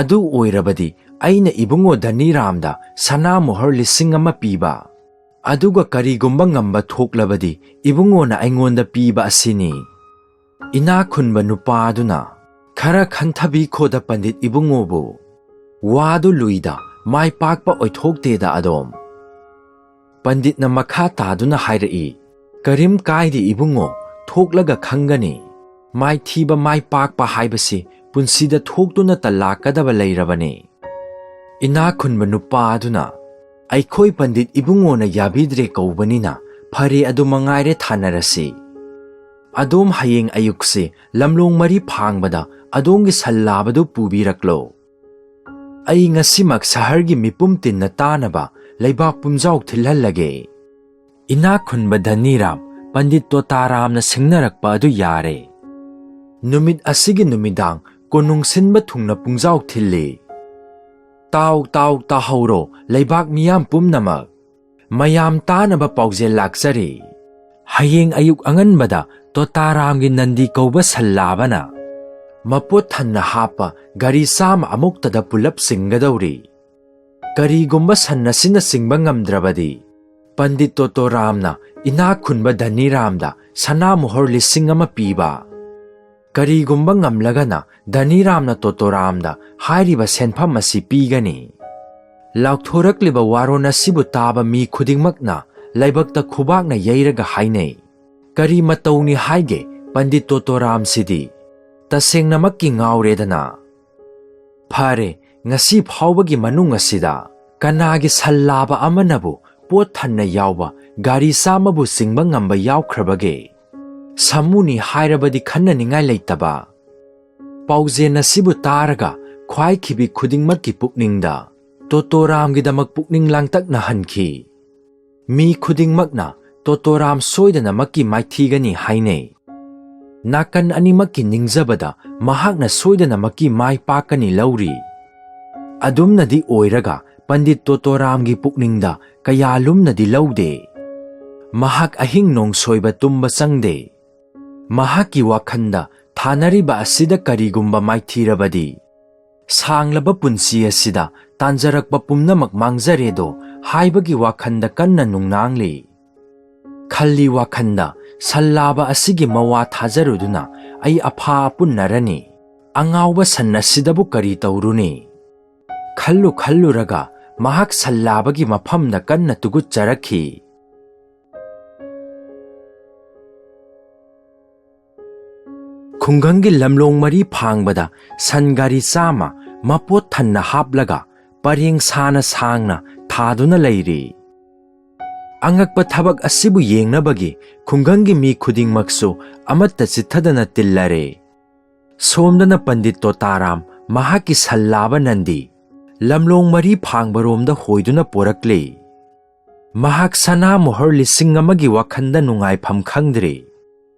ꯑꯗꯨ ꯑꯣꯏꯔꯕꯗꯤ ꯑꯩꯅ ꯏꯕꯨꯡꯉꯣ ꯙꯅꯤꯔꯥꯝꯗ ꯁꯅꯥ ꯃꯣꯍꯔ ꯂꯤꯁꯤꯡ ꯑꯃ ꯄꯤꯕ, ꯑꯗꯨꯒ ꯀꯔꯤꯒꯨꯝꯕ ꯉꯝꯕ ꯊꯣꯛꯂꯕꯗꯤ ꯏꯕꯨꯡꯉꯣꯅ ꯑꯩꯉꯣꯟꯗ ꯄꯤꯕ ꯑꯁꯤꯅꯤ꯫" ꯏꯅꯥꯛ ꯈꯨꯟꯕ ꯅꯨꯄꯥ ꯑꯗꯨꯅ, "ꯈꯔ ꯈꯟꯊꯕꯤꯈꯣꯗ ꯄꯟꯗꯤꯠ ꯏꯕꯨꯡꯉꯣꯕꯨ, ꯋꯥꯗꯨ ꯂꯨꯏꯗ ꯃꯥꯏ ꯄꯥꯛꯄ ꯑꯣꯏꯊꯣꯛꯇꯦꯗ ꯑꯗꯣꯝ꯫" ꯄꯟꯗꯤꯠꯅ ꯃꯈꯥ ꯇꯥꯗꯨꯅ ꯍꯥꯏꯔꯛꯏ, "ꯀꯔꯤꯝ ꯀꯥꯏꯗꯦ ꯏꯕꯨꯡꯉꯣ, ꯊꯣꯛꯂꯒ ꯈꯪꯒꯅꯤ꯫ ꯃꯥꯏꯊꯤꯕ ꯃꯥꯏ ꯄꯥꯛꯄ ꯍꯥꯏꯕꯁꯤ ꯄꯨꯟꯁꯤꯗ ꯊꯣꯛꯇꯨꯅꯇ ꯂꯥꯛꯀꯗꯕ ꯂꯩꯔꯕꯅꯤ꯫" ꯏꯅꯥꯛ ꯈꯨꯟꯕ ꯅꯨꯄꯥ ꯑꯗꯨꯅ, "ꯑꯩꯈꯣꯏ ꯄꯟꯗꯤꯠ ꯏꯕꯨꯡꯉꯣꯅ ꯌꯥꯕꯤꯗ꯭ꯔꯦ ꯀꯧꯕꯅꯤꯅ ꯐꯔꯦ, ꯑꯗꯨ ꯃꯉꯥꯏꯔꯦ, ꯊꯥꯅꯔꯁꯤ꯫ ꯑꯗꯣꯝ ꯍꯌꯦꯡ ꯑꯌꯨꯛꯁꯤ ꯂꯝꯂꯣꯡ ꯃꯔꯤ ꯐꯥꯡꯕꯗ ꯑꯗꯣꯝꯒꯤ ꯁꯜ ꯂꯥꯕꯗꯨ ꯄꯨꯕꯤꯔꯛꯂꯣ꯫ ꯑꯩ ꯉꯁꯤꯃꯛ ꯁꯍꯔꯒꯤ ꯃꯤꯄꯨꯝ ꯇꯤꯟꯅ ꯇꯥꯅꯕ ꯂꯩꯕꯥꯛ ꯄꯨꯝꯖꯥꯎ ꯊꯤꯜꯍꯜꯂꯒꯦ꯫ ꯏꯅꯥꯛ ꯈꯨꯟꯕ ꯙꯅꯤꯔꯥꯝ ꯄꯟꯗꯤꯠ ꯇꯣꯇꯥꯔꯥꯝꯅ ꯁꯤꯡꯅꯔꯛꯄ ꯑꯗꯨ ꯌꯥꯔꯦ꯫ ꯅꯨꯃꯤꯠ ꯑꯁꯤꯒꯤ ꯅꯨꯃꯤꯗꯥꯡ ꯀꯣꯅꯨꯡ ꯁꯤꯟꯕ ꯊꯨꯡꯅ ꯄꯨꯡꯖꯥꯎ ꯊꯤꯜꯂꯤ꯫ ꯇꯥꯎ, ꯇꯥꯎ, ꯇꯥꯍꯧꯔꯣ, ꯂꯩꯕꯥꯛ ꯃꯤꯌꯥꯝ ꯄꯨꯝꯅꯃꯛ꯫ ꯃꯌꯥꯝ ꯇꯥꯅꯕ ꯄꯥꯎꯖꯦꯜ ꯂꯥꯛꯆꯔꯤ꯫ ꯍꯌꯦꯡ ꯑꯌꯨꯛ ꯑꯉꯟꯕꯗ ꯇꯣꯇꯥꯔꯥꯝꯒꯤ ꯅꯟꯗꯤ ꯀꯧꯕ ꯁꯜ ꯂꯥꯕꯅ ꯃꯄꯣꯠ ꯊꯟꯅ ꯍꯥꯞꯄ ꯒꯥꯔꯤ ꯆꯥꯝꯃ ꯑꯃꯨꯛꯇꯗ ꯄꯨꯂꯞ ꯆꯤꯡꯒꯗꯧꯔꯤ꯫ ꯀꯔꯤꯒꯨꯝꯕ ꯁꯟ ꯑꯁꯤꯅ ꯆꯤꯡꯕ ꯉꯝꯗ꯭ꯔꯕꯗꯤ, ꯄꯟꯗꯤꯠ ꯇꯣꯇꯣꯔꯥꯝꯅ ꯏꯅꯥꯛ ꯈꯨꯟꯕ ꯙꯅꯤꯔꯥꯝꯗ ꯁꯅꯥ ꯃꯣꯍꯣꯔ ꯂꯤꯁꯤꯡ ꯑꯃ ꯄꯤꯕ꯫ ꯀꯔꯤꯒꯨꯝꯕ ꯉꯝꯂꯒꯅ ꯙꯅꯤꯔꯥꯝꯅ ꯇꯣꯇꯣꯔꯥꯝꯗ ꯍꯥꯏꯔꯤꯕ ꯁꯦꯟꯐꯝ ꯑꯁꯤ ꯄꯤꯒꯅꯤ꯫ ꯂꯥꯎꯊꯣꯔꯛꯂꯤꯕ ꯋꯥꯔꯣꯜ ꯑꯁꯤꯕꯨ ꯇꯥꯕ ꯃꯤ ꯈꯨꯗꯤꯡꯃꯛꯅ ꯂꯥꯏꯕꯛꯇ ꯈꯨꯕꯥꯛꯅ ꯌꯩꯔꯒ ꯍꯥꯏꯅꯩ, "ꯀꯔꯤ ꯃꯇꯧꯅꯤ ꯍꯥꯏꯒꯦ ꯄꯟꯗꯤꯠ ꯇꯣꯇꯣꯔꯥꯝꯁꯤꯗꯤ? ꯇꯁꯦꯡꯅꯃꯛꯀꯤ ꯉꯥꯎꯔꯦꯗꯅ!" ꯐꯔꯦ, ꯉꯁꯤ ꯐꯥꯎꯕꯒꯤ ꯃꯅꯨꯡ ꯑꯁꯤꯗ ꯀꯅꯥꯒꯤ ꯁꯜ ꯂꯥꯕ ꯑꯃꯅꯕꯨ ꯄꯣꯠ ꯊꯟꯅ ꯌꯥꯎꯕ ꯒꯥꯔꯤ ꯆꯥꯝꯃꯕꯨ ꯆꯤꯡꯕ ꯉꯝꯕ ꯌꯥꯎꯈ꯭ꯔꯕꯒꯦ? ꯁꯥꯃꯨꯅꯤ ꯍꯥꯏꯔꯕꯗꯤ ꯈꯟꯅꯅꯤꯡꯉꯥꯏ ꯂꯩꯇꯕ꯫ ꯄꯥꯎꯖꯦꯜ ꯑꯁꯤꯕꯨ ꯇꯥꯔꯒ ꯈ꯭ꯋꯥꯏꯈꯤꯕꯤ ꯈꯨꯗꯤꯡꯃꯛꯀꯤ ꯄꯨꯛꯅꯤꯡꯗ ꯇꯣꯇꯣꯔꯥꯝꯒꯤꯗꯃꯛ ꯄꯨꯛꯅꯤꯡ ꯂꯥꯡꯇꯛꯅꯍꯟꯈꯤ꯫ ꯃꯤ ꯈꯨꯗꯤꯡꯃꯛꯅ ꯇꯣꯇꯣꯔꯥꯝ ꯁꯣꯏꯗꯅꯃꯛꯀꯤ ꯃꯥꯏꯊꯤꯒꯅꯤ ꯍꯥꯏꯅꯩ꯫ ꯅꯥꯀꯟ ꯑꯅꯤꯃꯛꯀꯤ ꯅꯤꯡꯖꯕꯗ ꯃꯍꯥꯛꯅ ꯁꯣꯏꯗꯅꯃꯛꯀꯤ ꯃꯥꯏ ꯄꯥꯛꯀꯅꯤ ꯂꯧꯔꯤ꯫ ꯑꯗꯨꯝꯅꯗꯤ ꯑꯣꯏꯔꯒ ꯄꯟꯗꯤꯠ ꯇꯣꯇꯣꯔꯥꯝꯒꯤ ꯄꯨꯛꯅꯤꯡꯗ ꯀꯌꯥ ꯂꯨꯝꯅꯗꯤ ꯂꯧꯗꯦ꯫ ꯃꯍꯥꯛ ꯑꯍꯤꯡ ꯅꯣꯡꯁꯣꯏꯕ ꯇꯨꯝꯕ ꯆꯪꯗꯦ꯫ ꯃꯍꯥꯛꯀꯤ ꯋꯥꯈꯜꯗ ꯊꯥꯅꯔꯤꯕ ꯑꯁꯤꯗ ꯀꯔꯤꯒꯨꯝꯕ ꯃꯥꯏꯊꯤꯔꯕꯗꯤ, ꯁꯥꯡꯂꯕ ꯄꯨꯟꯁꯤ ꯑꯁꯤꯗ ꯇꯥꯟꯖꯔꯛꯄ ꯄꯨꯝꯅꯃꯛ ꯃꯥꯡꯖꯔꯦꯗꯣ ꯍꯥꯏꯕꯒꯤ ꯋꯥꯈꯜꯗ ꯀꯟꯅ ꯅꯨꯡꯅꯥꯡꯂꯤ꯫ ꯈꯜꯂꯤ ꯋꯥꯈꯜꯗ, "ꯁꯜ ꯂꯥꯕ ꯑꯁꯤꯒꯤ ꯃꯋꯥ ꯊꯥꯖꯔꯨꯗꯨꯅ ꯑꯩ ꯑꯐꯥ ꯑꯄꯨꯟꯅꯔꯅꯤ꯫ ꯑꯉꯥꯎꯕ ꯁꯟ ꯑꯁꯤꯗꯕꯨ ꯀꯔꯤ ꯇꯧꯔꯨꯅꯤ?" ꯈꯜꯂꯨ ꯈꯜꯂꯨꯔꯒ ꯃꯍꯥꯛ ꯁꯜ ꯂꯥꯕꯒꯤ ꯃꯐꯝꯗ ꯀꯟꯅ ꯇꯨꯒꯨꯠꯆꯔꯛꯈꯤ꯫ ꯈꯨꯡꯒꯪꯒꯤ ꯂꯝꯂꯣꯡ ꯃꯔꯤ ꯐꯥꯡꯕꯗ ꯁꯟ ꯒꯥꯔꯤ ꯆꯥꯝꯃ ꯃꯄꯣꯠ ꯊꯟꯅ ꯍꯥꯞꯂꯒ ꯄꯔꯦꯡ ꯁꯥꯅ ꯁꯥꯡꯅ ꯊꯥꯗꯨꯅ ꯂꯩꯔꯤ꯫ ꯑꯉꯛꯄ ꯊꯕꯛ ꯑꯁꯤꯕꯨ ꯌꯦꯡꯅꯕꯒꯤ ꯈꯨꯡꯒꯪꯒꯤ ꯃꯤ ꯈꯨꯗꯤꯡꯃꯛꯁꯨ ꯑꯃꯠꯇ ꯆꯤꯠꯊꯗꯅ ꯇꯤꯜꯂꯔꯦ꯫ ꯁꯣꯝꯗꯅ ꯄꯟꯗꯤꯠ ꯇꯣꯇꯥꯔꯥꯝ ꯃꯍꯥꯛꯀꯤ ꯁꯜꯂꯥꯕ ꯅꯟꯗꯤ ꯂꯝꯂꯣꯡ ꯃꯔꯤ ꯐꯥꯡꯕꯔꯣꯝꯗ ꯍꯣꯏꯗꯨꯅ ꯄꯣꯔꯛꯂꯤ꯫ ꯃꯍꯥꯛ ꯁꯅꯥ ꯃꯣꯍꯔ ꯂꯤꯁꯤꯡ ꯑꯃꯒꯤ ꯋꯥꯈꯜꯗ ꯅꯨꯡꯉꯥꯏꯐꯝ ꯈꯪꯗ꯭ꯔꯤ꯫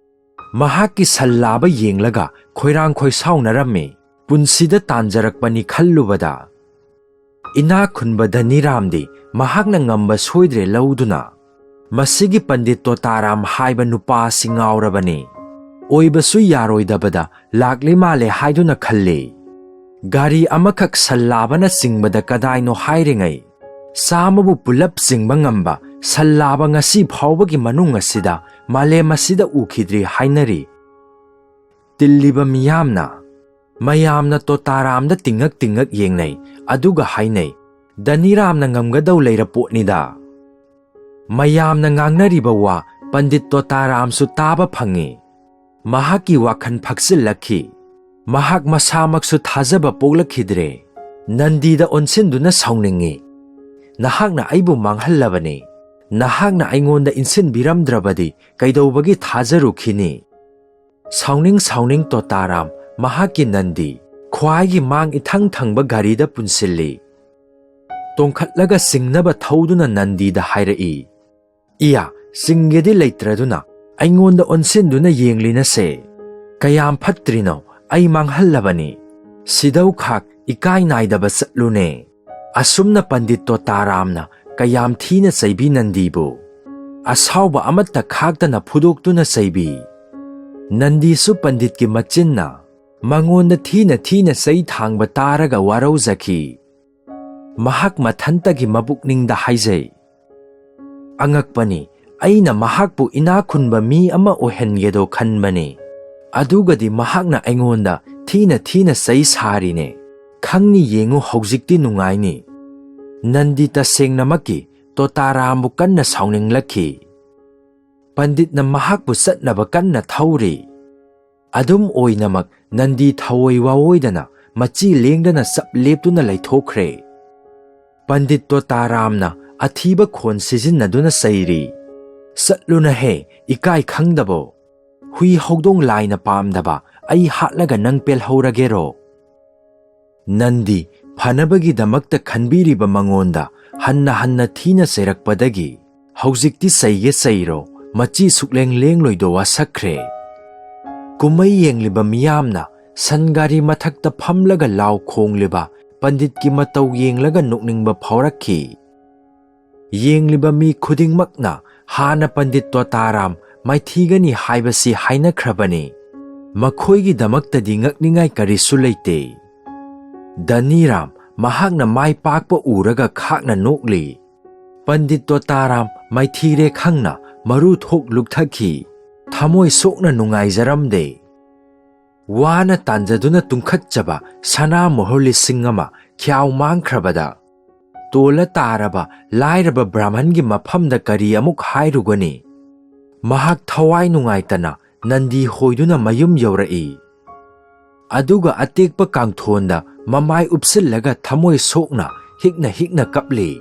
ꯃꯍꯥꯛꯀꯤ ꯁꯜꯂꯥꯕ ꯌꯦꯡꯂꯒ ꯈꯣꯏꯔꯥꯡ ꯈꯣꯏꯁꯥꯎꯅꯔꯝꯃꯤ꯫ ꯄꯨꯟꯁꯤꯗ ꯇꯥꯟꯖꯔꯛꯄꯅꯤ ꯈꯜꯂꯨꯕꯗ꯫ ꯏꯅꯥꯛ ꯈꯨꯟꯕ ꯙꯅꯤꯔꯥꯝꯗꯤ ꯃꯍꯥꯛꯅ ꯉꯝꯕ ꯁꯣꯏꯗ꯭ꯔꯦ ꯂꯧꯗꯨꯅ ꯃꯁꯤꯒꯤ ꯄꯟꯗꯤꯠ ꯇꯣꯇꯥꯔꯥꯝ ꯍꯥꯏꯕ ꯅꯨꯄꯥ ꯑꯁꯤ ꯉꯥꯎꯔꯕꯅꯤ꯫ ꯑꯣꯏꯕꯁꯨ ꯌꯥꯔꯣꯏꯗꯕꯗ ꯂꯥꯛꯂꯤ ꯃꯥꯜꯂꯦ ꯍꯥꯏꯗꯨꯅ ꯈꯜꯂꯤ꯫ ꯒꯥꯔꯤ ꯑꯃꯈꯛ ꯁꯜꯂꯥꯕꯅ ꯆꯤꯡꯕꯗ ꯀꯗꯥꯏꯅꯣ ꯍꯥꯏꯔꯤꯉꯩ ꯆꯥꯝꯃꯕꯨ ꯄꯨꯂꯞ ꯆꯤꯡꯕ ꯉꯝꯕ ꯁꯜꯂꯥꯕ ꯉꯁꯤ ꯐꯥꯎꯕꯒꯤ ꯃꯅꯨꯡ ꯑꯁꯤꯗ ꯃꯥꯂꯦꯝ ꯑꯁꯤꯗ ꯎꯈꯤꯗ꯭ꯔꯤ ꯍꯥꯏꯅꯔꯤ꯫ ꯇꯤꯜꯂꯤꯕ ꯃꯤꯌꯥꯝꯅ, ꯃꯌꯥꯝꯅ ꯇꯣꯇꯥꯔꯥꯝꯗ ꯇꯤꯡꯉꯛ ꯇꯤꯡꯉꯛ ꯌꯦꯡꯅꯩ, ꯑꯗꯨꯒ ꯍꯥꯏꯅꯩ, "ꯙꯅꯤꯔꯥꯝꯅ ꯉꯝꯒꯗꯧ ꯂꯩꯔ ꯄꯣꯠꯅꯤꯗ"꯫ ꯃꯌꯥꯝꯅ ꯉꯥꯡꯅꯔꯤꯕ ꯋꯥ ꯄꯟꯗꯤꯠ ꯇꯣꯇꯥꯔꯥꯝꯁꯨ ꯇꯥꯕ ꯐꯪꯉꯤ꯫ ꯃꯍꯥꯛꯀꯤ ꯋꯥꯈꯜ ꯐꯛꯆꯤꯜꯂꯛꯈꯤ꯫ ꯃꯍꯥꯛ ꯃꯁꯥꯃꯛꯁꯨ ꯊꯥꯖꯕ ꯄꯣꯛꯂꯛꯈꯤꯗ꯭ꯔꯦ꯫ ꯅꯟꯗꯤꯗ ꯑꯣꯟꯁꯤꯟꯗꯨꯅ ꯁꯥꯎꯅꯤꯡꯉꯤ꯫ "ꯅꯍꯥꯛꯅ ꯑꯩꯕꯨ ꯃꯥꯡꯍꯜꯂꯕꯅꯤ꯫ ꯅꯍꯥꯛꯅ ꯑꯩꯉꯣꯟꯗ ꯏꯟꯁꯤꯟꯕꯤꯔꯝꯗ꯭ꯔꯕꯗꯤ ꯀꯩꯗꯧꯕꯒꯤ ꯊꯥꯖꯔꯨꯈꯤꯅꯤ?" ꯁꯥꯎꯅꯤꯡ ꯁꯥꯎꯅꯤꯡ ꯇꯣꯇꯥꯔꯥꯝ ꯃꯍꯥꯛꯀꯤ ꯅꯟꯗꯤ ꯈ꯭ꯋꯥꯏꯒꯤ ꯃꯥꯡ ꯏꯊꯪ ꯊꯪꯕ ꯒꯥꯔꯤꯗ ꯄꯨꯟꯁꯤꯜꯂꯤ꯫ ꯇꯣꯡꯈꯠꯂꯒ ꯆꯤꯡꯅꯕ ꯊꯧꯗꯨꯅ ꯅꯟꯗꯤꯗ ꯍꯥꯏꯔꯛꯏ, "ꯏꯌꯥ, ꯆꯤꯡꯒꯦꯗꯤ ꯂꯩꯇ꯭ꯔꯗꯨꯅ ꯑꯩꯉꯣꯟꯗ ꯑꯣꯟꯁꯤꯟꯗꯨꯅ ꯌꯦꯡꯂꯤꯅꯁꯦ꯫ ꯀꯌꯥꯝ ꯐꯠꯇ꯭ꯔꯤꯅꯣ, ꯑꯩ ꯃꯥꯡꯍꯜꯂꯕꯅꯤ꯫ ꯁꯤꯗꯧ ꯈꯥꯛ ꯏꯀꯥꯏ ꯅꯥꯏꯗꯕ ꯆꯠꯂꯨꯅꯦ"꯫ ꯑꯁꯨꯝꯅ ꯄꯟꯗꯤꯠ ꯇꯣꯇꯥꯔꯥꯝꯅ ꯀꯌꯥꯝ ꯊꯤꯅ ꯆꯩꯕꯤ ꯅꯟꯗꯤꯕꯨ꯫ ꯑꯁꯥꯎꯕ ꯑꯃꯠꯇ ꯈꯥꯛꯇꯅ ꯐꯨꯗꯣꯛꯇꯨꯅ ꯆꯩꯕꯤ꯫ ꯅꯟꯗꯤꯁꯨ ꯄꯟꯗꯤꯠꯀꯤ ꯃꯆꯤꯟꯅ ꯃꯉꯣꯟꯗ ꯊꯤꯅ ꯊꯤꯅ ꯆꯩ ꯊꯥꯡꯕ ꯇꯥꯔꯒ ꯋꯥꯔꯧꯖꯈꯤ꯫ ꯃꯍꯥꯛ ꯃꯊꯟꯇꯒꯤ ꯃꯕꯨꯛꯅꯤꯡꯗ ꯍꯥꯏꯖꯩ, "ꯑꯉꯛꯄꯅꯤ, ꯑꯩꯅ ꯃꯍꯥꯛꯄꯨ ꯏꯅꯥꯛ ꯈꯨꯟꯕ ꯃꯤ ꯑꯃ ꯑꯣꯏꯍꯟꯒꯦꯗꯣ ꯈꯟꯕꯅꯤ꯫ ꯑꯗꯨꯒꯗꯤ ꯃꯍꯥꯛꯅ ꯑꯩꯉꯣꯟꯗ ꯊꯤꯅ ꯊꯤꯅ ꯆꯩ ꯁꯥꯔꯤꯅꯦ꯫ ꯈꯪꯅꯤ ꯌꯦꯡꯉꯨ, ꯍꯧꯖꯤꯛꯇꯤ ꯅꯨꯡꯉꯥꯏꯅꯤ"꯫ ꯅꯟꯗꯤ ꯇꯁꯦꯡꯅꯃꯛꯀꯤ ꯇꯣꯇꯥꯔꯥꯝꯕꯨ ꯀꯟꯅ ꯁꯥꯎꯅꯤꯡꯂꯛꯈꯤ꯫ ꯄꯟꯗꯤꯠꯅ ꯃꯍꯥꯛꯄꯨ ꯆꯠꯅꯕ ꯀꯟꯅ ꯊꯧꯔꯤ꯫ ꯑꯗꯨꯝ ꯑꯣꯏꯅꯃꯛ ꯅꯟꯗꯤ ꯊꯑꯣꯏ ꯋꯥꯑꯣꯏꯗꯅ ꯃꯆꯤ ꯂꯦꯡꯗꯅ ꯆꯞ ꯂꯦꯞꯇꯨꯅ ꯂꯩꯊꯣꯛꯈ꯭ꯔꯦ꯫ ꯄꯟꯗꯤꯠ ꯇꯣꯇꯥꯔꯥꯝꯅ ꯑꯊꯤꯕ ꯈꯣꯟ ꯁꯤꯖꯤꯟꯅꯗꯨꯅ ꯆꯩꯔꯤ꯫ "ꯆꯠꯂꯨꯅꯍꯦ, ꯏꯀꯥꯏ ꯈꯪꯗꯕꯣ! ꯍꯨꯏ ꯍꯧꯗꯣꯡ ꯂꯥꯏꯅ ꯄꯥꯝꯗꯕ ꯑꯩ ꯍꯥꯠꯂꯒ ꯅꯪ ꯄꯦꯜꯍꯧꯔꯒꯦꯔꯣ?" ꯅꯟꯗꯤ ꯐꯅꯕꯒꯤꯗꯃꯛꯇ ꯈꯟꯕꯤꯔꯤꯕ ꯃꯉꯣꯟꯗ ꯍꯟꯅ ꯍꯟꯅ ꯊꯤꯅ ꯆꯩꯔꯛꯄꯗꯒꯤ, "ꯍꯧꯖꯤꯛꯇꯤ ꯆꯩꯒꯦ ꯆꯩꯔꯣ, ꯃꯆꯤ ꯁꯨꯛꯂꯦꯡ ꯂꯦꯡꯂꯣꯏꯗꯣ ꯋꯥꯁꯛꯈ꯭ꯔꯦ"꯫ ꯀꯨꯝꯍꯩ ꯌꯦꯡꯂꯤꯕ ꯃꯤꯌꯥꯝꯅ ꯁꯟ ꯒꯥꯔꯤ ꯃꯊꯛꯇ ꯐꯝꯂꯒ ꯂꯥꯎ ꯈꯣꯡꯂꯤꯕ ꯄꯟꯗꯤꯠꯀꯤ ꯃꯇꯧ ꯌꯦꯡꯂꯒ ꯅꯣꯛꯅꯤꯡꯕ ꯐꯥꯎꯔꯛꯈꯤ꯫ ꯌꯦꯡꯂꯤꯕ ꯃꯤ ꯈꯨꯗꯤꯡꯃꯛꯅ ꯍꯥꯟꯅ ꯄꯟꯗꯤꯠ ꯇꯣꯇꯥꯔꯥꯝ ꯃꯥꯏꯊꯤꯒꯅꯤ ꯍꯥꯏꯕꯁꯤ ꯍꯥꯏꯅꯈ꯭ꯔꯕꯅꯤ꯫ ꯃꯈꯣꯏꯒꯤꯗꯃꯛꯇꯗꯤ ꯉꯛꯅꯤꯡꯉꯥꯏ ꯀꯔꯤꯁꯨ ꯂꯩꯇꯦ꯫ ꯙꯅꯤꯔꯥꯝ ꯃꯍꯥꯛꯅ ꯃꯥꯏ ꯄꯥꯛꯄ ꯎꯔꯒ ꯈꯥꯛꯅ ꯅꯣꯛꯂꯤ꯫ ꯄꯟꯗꯤꯠ ꯇꯣꯇꯥꯔꯥꯝ ꯃꯥꯏꯊꯤꯔꯦ ꯈꯪꯅ ꯃꯔꯨ ꯊꯣꯛ ꯂꯨꯛꯊꯈꯤ꯫ ꯊꯃꯣꯏ ꯁꯣꯛꯅ ꯅꯨꯡꯉꯥꯏꯖꯔꯝꯗꯦ꯫ ꯋꯥꯅ ꯇꯥꯟꯖꯗꯨꯅ ꯇꯨꯡꯈꯠꯆꯕ ꯁꯅꯥ ꯃꯣꯍꯣꯔ ꯂꯤꯁꯤꯡ ꯑꯃ ꯈ꯭ꯌꯥꯎ ꯃꯥꯡꯈ꯭ꯔꯕꯗ, ꯇꯣꯜꯂ ꯇꯥꯔꯕ ꯂꯥꯏꯔꯕ ꯕ꯭ꯔꯥꯍꯃꯟꯒꯤ ꯃꯐꯝꯗ ꯀꯔꯤ ꯑꯃꯨꯛ ꯍꯥꯏꯔꯨꯒꯅꯤ? ꯃꯍꯥꯛ ꯊꯋꯥꯏ ꯅꯨꯡꯉꯥꯏꯇꯅ ꯅꯟꯗꯤ ꯍꯣꯏꯗꯨꯅ ꯃꯌꯨꯝ ꯌꯧꯔꯛꯏ꯫ ꯑꯗꯨꯒ ꯑꯇꯦꯛꯄ ꯀꯥꯡꯊꯣꯟꯗ ꯃꯃꯥꯏ ꯎꯞꯁꯤꯜꯂꯒ ꯊꯃꯣꯏ ꯁꯣꯛꯅ ꯍꯤꯛꯅ ꯍꯤꯛꯅ ꯀꯞꯂꯤ꯫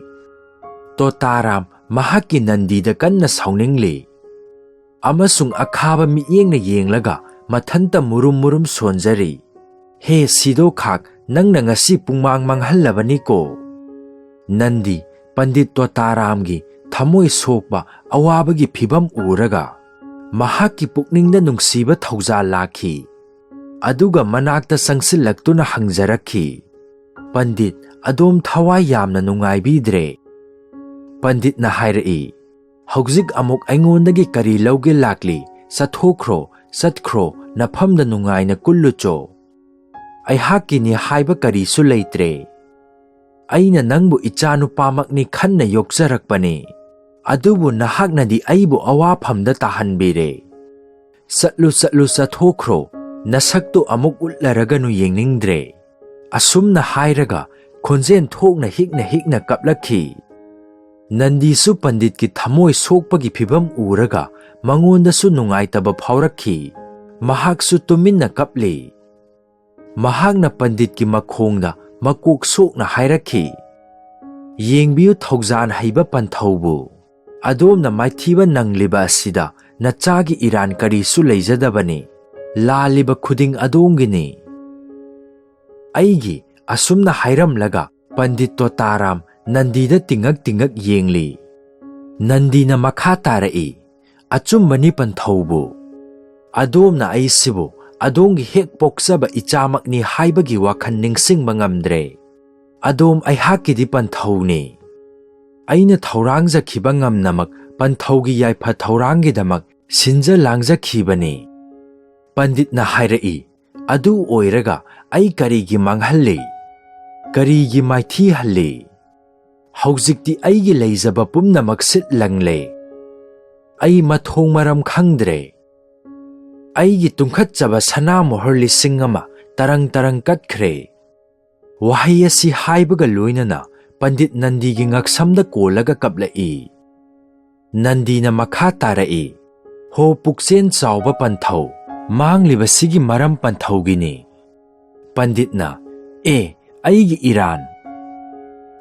ꯇꯣꯇꯥꯔꯥꯝ ꯃꯍꯥꯛꯀꯤ ꯅꯟꯗꯤꯗ ꯀꯟꯅ ꯁꯥꯎꯅꯤꯡꯂꯤ꯫ ꯑꯃꯁꯨꯡ ꯑꯈꯥꯕ ꯃꯤꯠꯌꯦꯡꯅ ꯌꯦꯡꯂꯒ ꯃꯊꯟꯇ ꯃꯨꯔꯨꯝ ꯃꯨꯔꯨꯝ ꯁꯣꯟꯖꯔꯤ꯫ "ꯍꯦ ꯁꯤꯗꯣꯈꯥꯛ, ꯅꯪꯅ ꯉꯁꯤ ꯄꯨꯡꯃꯥꯡ ꯃꯥꯡꯍꯜꯂꯕꯅꯤꯀꯣ"꯫ ꯅꯟꯗꯤ ꯄꯟꯗꯤꯠ ꯇꯣꯇꯥꯔꯥꯝꯒꯤ ꯊꯃꯣꯏ ꯁꯣꯛꯄ ꯑꯋꯥꯕꯒꯤ ꯐꯤꯚꯝ ꯎꯔꯒ ꯃꯍꯥꯛꯀꯤ ꯄꯨꯛꯅꯤꯡꯗ ꯅꯨꯡꯁꯤꯕ ꯊꯧꯖꯥꯜ ꯂꯥꯛꯈꯤ꯫ ꯑꯗꯨꯒ ꯃꯅꯥꯛꯇ ꯆꯪꯁꯤꯜꯂꯛꯇꯨꯅ ꯍꯪꯖꯔꯛꯈꯤ, "ꯄꯟꯗꯤꯠ, ꯑꯗꯣꯝ ꯊꯋꯥꯏ ꯌꯥꯝꯅ ꯅꯨꯡꯉꯥꯏꯕꯤꯗ꯭ꯔꯦ?" ꯄꯟꯗꯤꯠꯅ ꯍꯥꯏꯔꯛꯏ, "ꯍꯧꯖꯤꯛ ꯑꯃꯨꯛ ꯑꯩꯉꯣꯟꯗꯒꯤ ꯀꯔꯤ ꯂꯧꯒꯦ ꯂꯥꯛꯂꯤ? ꯆꯠꯊꯣꯛꯈ꯭ꯔꯣ, ꯆꯠꯈ꯭ꯔꯣ, ꯅꯐꯝꯗ ꯅꯨꯡꯉꯥꯏꯅ ꯀꯨꯜꯂꯨꯆꯣ꯫ ꯑꯩꯍꯥꯛꯀꯤꯅꯤ ꯍꯥꯏꯕ ꯀꯔꯤꯁꯨ ꯂꯩꯇ꯭ꯔꯦ꯫ ꯑꯩꯅ ꯅꯪꯕꯨ ꯏꯆꯥꯅꯨꯄꯥꯃꯛꯅꯤ ꯈꯟꯅ ꯌꯣꯛꯆꯔꯛꯄꯅꯤ꯫ ꯑꯗꯨꯕꯨ ꯅꯍꯥꯛꯅꯗꯤ ꯑꯩꯕꯨ ꯑꯋꯥꯐꯝꯗ ꯇꯥꯍꯟꯕꯤꯔꯦ꯫ ꯆꯠꯂꯨ, ꯆꯠꯂꯨ, ꯆꯠꯊꯣꯛꯈ꯭ꯔꯣ, ꯅꯁꯛꯇꯨ ꯑꯃꯨꯛ ꯎꯠꯂꯔꯒꯅꯨ, ꯌꯦꯡꯅꯤꯡꯗ꯭ꯔꯦ"꯫ ꯑꯁꯨꯝꯅ ꯍꯥꯏꯔꯒ ꯈꯣꯟꯖꯦꯜ ꯊꯣꯛꯅ ꯍꯤꯛꯅ ꯍꯤꯛꯅ ꯀꯞꯂꯛꯈꯤ꯫ ꯅꯟꯗꯤꯁꯨ ꯄꯟꯗꯤꯠꯀꯤ ꯊꯃꯣꯏ ꯁꯣꯛꯄꯒꯤ ꯐꯤꯚꯝ ꯎꯔꯒ ꯃꯉꯣꯟꯗꯁꯨ ꯅꯨꯡꯉꯥꯏꯇꯕ ꯐꯥꯎꯔꯛꯈꯤ꯫ ꯃꯍꯥꯛꯁꯨ ꯇꯨꯃꯤꯟꯅ ꯀꯞꯂꯤ꯫ ꯃꯍꯥꯛꯅ ꯄꯟꯗꯤꯠꯀꯤ ꯃꯈꯣꯡꯗ ꯃꯀꯣꯛ ꯁꯣꯛꯅ ꯍꯥꯏꯔꯛꯈꯤ, ꯌꯦꯡꯕꯤꯌꯨ, ꯊꯧꯖꯥꯟ ꯍꯩꯕ ꯄꯟꯊꯧꯕꯨ꯫ ꯑꯗꯣꯝꯅ ꯃꯥꯏꯊꯤꯕ ꯅꯪꯂꯤꯕ ꯑꯁꯤꯗ ꯅꯆꯥꯒꯤ ꯏꯔꯥꯟ ꯀꯔꯤꯁꯨ ꯂꯩꯖꯗꯕꯅꯤ꯫ ꯂꯥꯜꯂꯤꯕ ꯈꯨꯗꯤꯡ ꯑꯗꯣꯝꯒꯤꯅꯤ꯫ ꯑꯩꯒꯤ ꯑꯁꯨꯝꯅ ꯍꯥꯏꯔꯝꯂꯒ ꯄꯟꯗꯤꯠ ꯇꯣꯇꯥꯔꯥꯝ ꯅꯟꯗꯤꯗ ꯇꯤꯡꯉꯛ ꯇꯤꯡꯉꯛ ꯌꯦꯡꯂꯤ꯫ ꯅꯟꯗꯤꯅ ꯃꯈꯥ ꯇꯥꯔꯛꯏ, "ꯑꯆꯨꯝꯕꯅꯤ ꯄꯟꯊꯧꯕꯨ꯫ ꯑꯗꯣꯝꯅ ꯑꯩꯁꯤꯕꯨ ꯑꯗꯣꯝꯒꯤ ꯍꯦꯛ ꯄꯣꯛꯆꯕ ꯏꯆꯥꯃꯛꯅꯤ ꯍꯥꯏꯕꯒꯤ ꯋꯥꯈꯜ ꯅꯤꯡꯁꯤꯡꯕ ꯉꯝꯗ꯭ꯔꯦ꯫ ꯑꯗꯣꯝ ꯑꯩꯍꯥꯛꯀꯤꯗꯤ ꯄꯟꯊꯧꯅꯤ꯫ ꯑꯩꯅ ꯊꯧꯔꯥꯡꯖꯈꯤꯕ ꯉꯝꯅꯃꯛ ꯄꯟꯊꯧꯒꯤ ꯌꯥꯏꯐ ꯊꯧꯔꯥꯡꯒꯤꯗꯃꯛ ꯁꯤꯟꯖ ꯂꯥꯡꯖꯈꯤꯕꯅꯤ꯫" ꯄꯟꯗꯤꯠꯅ ꯍꯥꯏꯔꯛꯏ, "ꯑꯗꯨ ꯑꯣꯏꯔꯒ ꯑꯩ ꯀꯔꯤꯒꯤ ꯃꯥꯡꯍꯜꯂꯤ? ꯀꯔꯤꯒꯤ ꯃꯥꯏꯊꯤꯍꯜꯂꯤ? ꯍꯧꯖꯤꯛꯇꯤ ꯑꯩꯒꯤ ꯂꯩꯖꯕ ꯄꯨꯝꯅꯃꯛ ꯁꯤꯠ ꯂꯪꯂꯦ꯫ ꯑꯩ ꯃꯊꯣꯡ ꯃꯔꯝ ꯈꯪꯗ꯭ꯔꯦ꯫ ꯑꯩꯒꯤ ꯇꯨꯡꯈꯠꯆꯕ ꯁꯅꯥ ꯃꯣꯍꯔ ꯂꯤꯁꯤꯡ ꯑꯃ ꯇꯔꯪ ꯇꯔꯪ ꯀꯠꯈ꯭ꯔꯦ꯫" ꯋꯥꯍꯩ ꯑꯁꯤ ꯍꯥꯏꯕꯒ ꯂꯣꯏꯅꯅ ꯄꯟꯗꯤꯠ ꯅꯟꯗꯤꯒꯤ ꯉꯛꯁꯝꯗ ꯀꯣꯜꯂꯒ ꯀꯞꯂꯛꯏ꯫ ꯅꯟꯗꯤꯅ ꯃꯈꯥ ꯇꯥꯔꯛꯏ, "ꯍꯣ ꯄꯨꯛꯆꯦꯜ ꯆꯥꯎꯕ ꯄꯟꯊꯧ, ꯃꯥꯡꯂꯤꯕꯁꯤꯒꯤ ꯃꯔꯝ ꯄꯟꯊꯧꯒꯤꯅꯤ꯫" ꯄꯟꯗꯤꯠꯅ, "ꯑꯦ, ꯑꯩꯒꯤ ꯏꯔꯥꯟ!"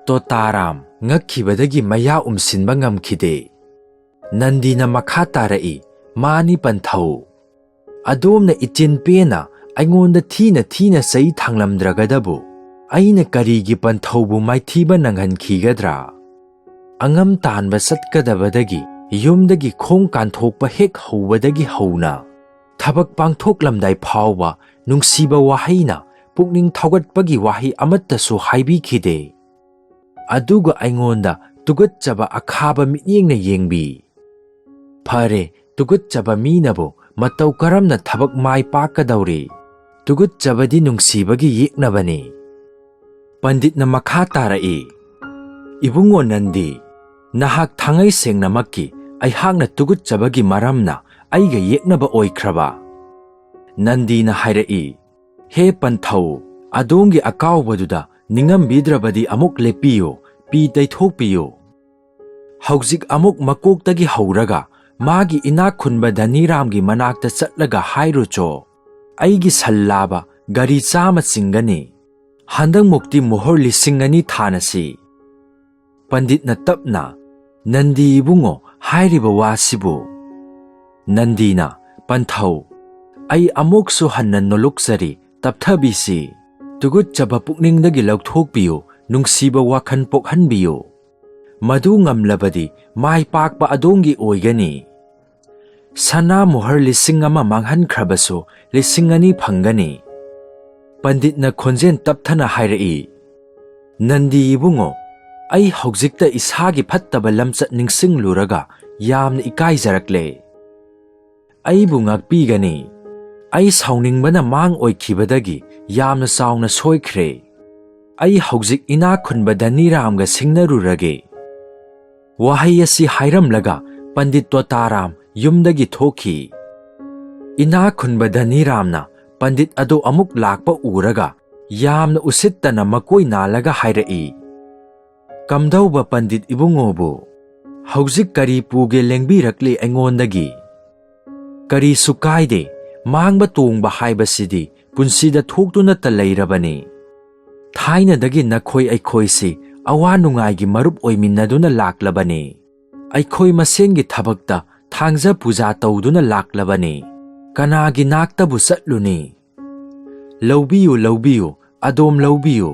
ꯇꯣꯇꯥꯔꯥꯝ ꯉꯛꯈꯤꯕꯗꯒꯤ ꯃꯌꯥ ꯎꯝꯁꯤꯟꯕ ꯉꯝꯈꯤꯗꯦ꯫ ꯅꯟꯗꯤꯅ ꯃꯈꯥ ꯇꯥꯔꯛꯏ, "ꯃꯥꯅꯤ ꯄꯟꯊꯧ꯫ ꯑꯗꯣꯝꯅ ꯏꯆꯤꯟ ꯄꯦꯅ ꯑꯩꯉꯣꯟꯗ ꯊꯤꯅ ꯊꯤꯅ ꯆꯩ ꯊꯥꯡꯂꯝꯗ꯭ꯔꯒꯗꯕꯨ ꯑꯩꯅ ꯀꯔꯤꯒꯤ ꯄꯟꯊꯧꯕꯨ ꯃꯥꯏꯊꯤꯕ ꯅꯪꯍꯟꯈꯤꯒꯗ꯭ꯔꯥ? ꯑꯉꯝ ꯇꯥꯟꯕ ꯆꯠꯀꯗꯕꯗꯒꯤ ꯌꯨꯝꯗꯒꯤ ꯈꯣꯡ ꯀꯥꯟꯊꯣꯛꯄ ꯍꯦꯛ ꯍꯧꯕꯗꯒꯤ ꯍꯧꯅ ꯊꯕꯛ ꯄꯥꯡꯊꯣꯛꯂꯝꯗꯥꯏ ꯐꯥꯎꯕ ꯅꯨꯡꯁꯤꯕ ꯋꯥꯍꯩꯅ ꯄꯨꯛꯅꯤꯡ ꯊꯧꯒꯠꯄꯒꯤ ꯋꯥꯍꯩ ꯑꯃꯠꯇꯁꯨ ꯍꯥꯏꯕꯤꯈꯤꯗꯦ꯫ ꯑꯗꯨꯒ ꯑꯩꯉꯣꯟꯗ ꯇꯨꯒꯠꯆꯕ ꯑꯈꯥꯕ ꯃꯤꯠꯌꯦꯡꯅ ꯌꯦꯡꯕꯤ꯫ ꯐꯔꯦ, ꯇꯨꯒꯠꯆꯕ ꯃꯤꯅꯕꯨ ꯃꯇꯧ ꯀꯔꯝꯅ ꯊꯕꯛ ꯃꯥꯏ ꯄꯥꯛꯀꯗꯧꯔꯤ? ꯇꯨꯒꯠꯆꯕꯗꯤ ꯅꯨꯡꯁꯤꯕꯒꯤ ꯌꯦꯛꯅꯕꯅꯤ꯫" ꯄꯟꯗꯤꯠꯅ ꯃꯈꯥ ꯇꯥꯔꯛꯏ, "ꯏꯕꯨꯡꯉꯣ ꯅꯟꯗꯤ, ꯅꯍꯥꯛ ꯊꯥꯡꯉꯩ ꯁꯦꯡꯅꯃꯛꯀꯤ ꯑꯩꯍꯥꯛꯅ ꯇꯨꯒꯠꯆꯕꯒꯤ ꯃꯔꯝꯅ ꯑꯩꯒ ꯌꯦꯛꯅꯕ ꯑꯣꯏꯈ꯭ꯔꯕ?" ꯅꯟꯗꯤꯅ ꯍꯥꯏꯔꯛꯏ, "ꯍꯦ ꯄꯟꯊꯧ, ꯑꯗꯣꯝꯒꯤ ꯑꯀꯥꯎꯕꯗꯨꯗ ꯅꯤꯡꯉꯝꯕꯤꯗ꯭ꯔꯕꯗꯤ ꯑꯃꯨꯛ ꯂꯦꯞꯄꯤꯌꯨ, ꯄꯤ ꯇꯩꯊꯣꯛꯄꯤꯌꯨ꯫ ꯍꯧꯖꯤꯛ ꯑꯃꯨꯛ ꯃꯀꯣꯛꯇꯒꯤ ꯍꯧꯔꯒ ꯃꯥꯒꯤ ꯏꯅꯥꯛ ꯈꯨꯟꯕ ꯙꯅꯤꯔꯥꯝꯒꯤ ꯃꯅꯥꯛꯇ ꯆꯠꯂꯒ ꯍꯥꯏꯔꯨꯆꯣ, ꯑꯩꯒꯤ ꯁꯜ ꯂꯥꯕ ꯒꯥꯔꯤ ꯆꯥꯝꯃ ꯆꯤꯡꯒꯅꯤ꯫ ꯍꯟꯗꯛꯃꯨꯛꯇꯤ ꯃꯣꯍꯣꯔ ꯂꯤꯁꯤꯡ ꯑꯅꯤ ꯊꯥꯅꯁꯤ꯫" ꯄꯟꯗꯤꯠꯅ ꯇꯞꯅ, "ꯅꯟꯗꯤ ꯏꯕꯨꯡꯉꯣ, ꯍꯥꯏꯔꯤꯕ ꯋꯥꯁꯤꯕꯨ?" ꯅꯟꯗꯤꯅ, "ꯄꯟꯊꯧ, ꯑꯩ ꯑꯃꯨꯛꯁꯨ ꯍꯟꯅ ꯅꯣꯂꯨꯛꯆꯔꯤ, ꯇꯞꯊꯕꯤꯁꯤ꯫ ꯇꯨꯒꯨꯠꯆꯕ ꯄꯨꯛꯅꯤꯡꯗꯒꯤ ꯂꯧꯊꯣꯛꯄꯤꯌꯨ, ꯅꯨꯡꯁꯤꯕ ꯋꯥꯈꯜ ꯄꯣꯛꯍꯟꯕꯤꯌꯨ꯫ ꯃꯗꯨ ꯉꯝꯂꯕꯗꯤ ꯃꯥꯏ ꯄꯥꯛꯄ ꯑꯗꯣꯝꯒꯤ ꯑꯣꯏꯒꯅꯤ꯫ ꯁꯅꯥ ꯃꯣꯍꯔ ꯂꯤꯁꯤꯡ ꯑꯃ ꯃꯥꯡꯍꯟꯈ꯭ꯔꯕꯁꯨ ꯂꯤꯁꯤꯡ ꯑꯅꯤ ꯐꯪꯒꯅꯤ꯫" ꯄꯟꯗꯤꯠꯅ ꯈꯣꯟꯖꯦꯜ ꯇꯞꯊꯅ ꯍꯥꯏꯔꯛꯏ, "ꯅꯟꯗꯤ ꯏꯕꯨꯡꯉꯣ, ꯑꯩ ꯍꯧꯖꯤꯛꯇ ꯏꯁꯥꯒꯤ ꯐꯠꯇꯕ ꯂꯝꯆꯠ ꯅꯤꯡꯁꯤꯡꯂꯨꯔꯒ ꯌꯥꯝꯅ ꯏꯀꯥꯏꯖꯔꯛꯂꯦ꯫ ꯑꯩꯕꯨ ꯉꯥꯛꯄꯤꯒꯅꯤ꯫ ꯑꯩ ꯁꯥꯎꯅꯤꯡꯕꯅ ꯃꯥꯡ ꯑꯣꯏꯈꯤꯕꯗꯒꯤ ꯌꯥꯝꯅ ꯆꯥꯎꯅ ꯁꯣꯏꯈ꯭ꯔꯦ꯫ ꯑꯩ ꯍꯧꯖꯤꯛ ꯏꯅꯥꯛ ꯈꯨꯟꯕ ꯙꯅꯤꯔꯥꯝꯒ ꯁꯤꯡꯅꯔꯨꯔꯒꯦ꯫" ꯋꯥꯍꯩ ꯑꯁꯤ ꯍꯥꯏꯔꯝꯂꯒ ꯄꯟꯗꯤꯠ ꯇꯣꯇꯥꯔꯥꯝ ꯌꯨꯝꯗꯒꯤ ꯊꯣꯛꯈꯤ꯫ ꯏꯅꯥꯛ ꯈꯨꯟꯕ ꯙꯅꯤꯔꯥꯝꯅ ꯄꯟꯗꯤꯠ ꯑꯗꯨ ꯑꯃꯨꯛ ꯂꯥꯛꯄ ꯎꯔꯒ ꯌꯥꯝꯅ ꯎꯁꯤꯠꯇꯅ ꯃꯀꯣꯏ ꯅꯥꯜꯂꯒ ꯍꯥꯏꯔꯛꯏ, "ꯀꯝꯗꯧꯕ ꯄꯟꯗꯤꯠ ꯏꯕꯨꯡꯉꯣꯕꯨ? ꯍꯧꯖꯤꯛ ꯀꯔꯤ ꯄꯨꯒꯦ ꯂꯦꯡꯕꯤꯔꯛꯂꯤ ꯑꯩꯉꯣꯟꯗꯒꯤ?" "ꯀꯔꯤꯁꯨ ꯀꯥꯏꯗꯦ, ꯃꯥꯡꯕ ꯇꯣꯡꯕ ꯍꯥꯏꯕꯁꯤꯗꯤ ꯄꯨꯟꯁꯤꯗ ꯊꯣꯛꯇꯨꯅꯇ ꯂꯩꯔꯕꯅꯤ꯫ ꯊꯥꯏꯅꯗꯒꯤ ꯅꯈꯣꯏ ꯑꯩꯈꯣꯏꯁꯤ ꯑꯋꯥ ꯅꯨꯡꯉꯥꯏꯒꯤ ꯃꯔꯨꯞ ꯑꯣꯏꯃꯤꯟꯅꯗꯨꯅ ꯂꯥꯛꯂꯕꯅꯤ꯫ ꯑꯩꯈꯣꯏ ꯃꯁꯦꯟꯒꯤ ꯊꯕꯛꯇ ꯊꯥꯡꯖ ꯄꯨꯖꯥ ꯇꯧꯗꯨꯅ ꯂꯥꯛꯂꯕꯅꯤ꯫ ꯀꯅꯥꯒꯤ ꯅꯥꯛꯇꯕꯨ ꯆꯠꯂꯨꯅꯤ? ꯂꯧꯕꯤꯌꯨ, ꯂꯧꯕꯤꯌꯨ, ꯑꯗꯣꯝ ꯂꯧꯕꯤꯌꯨ꯫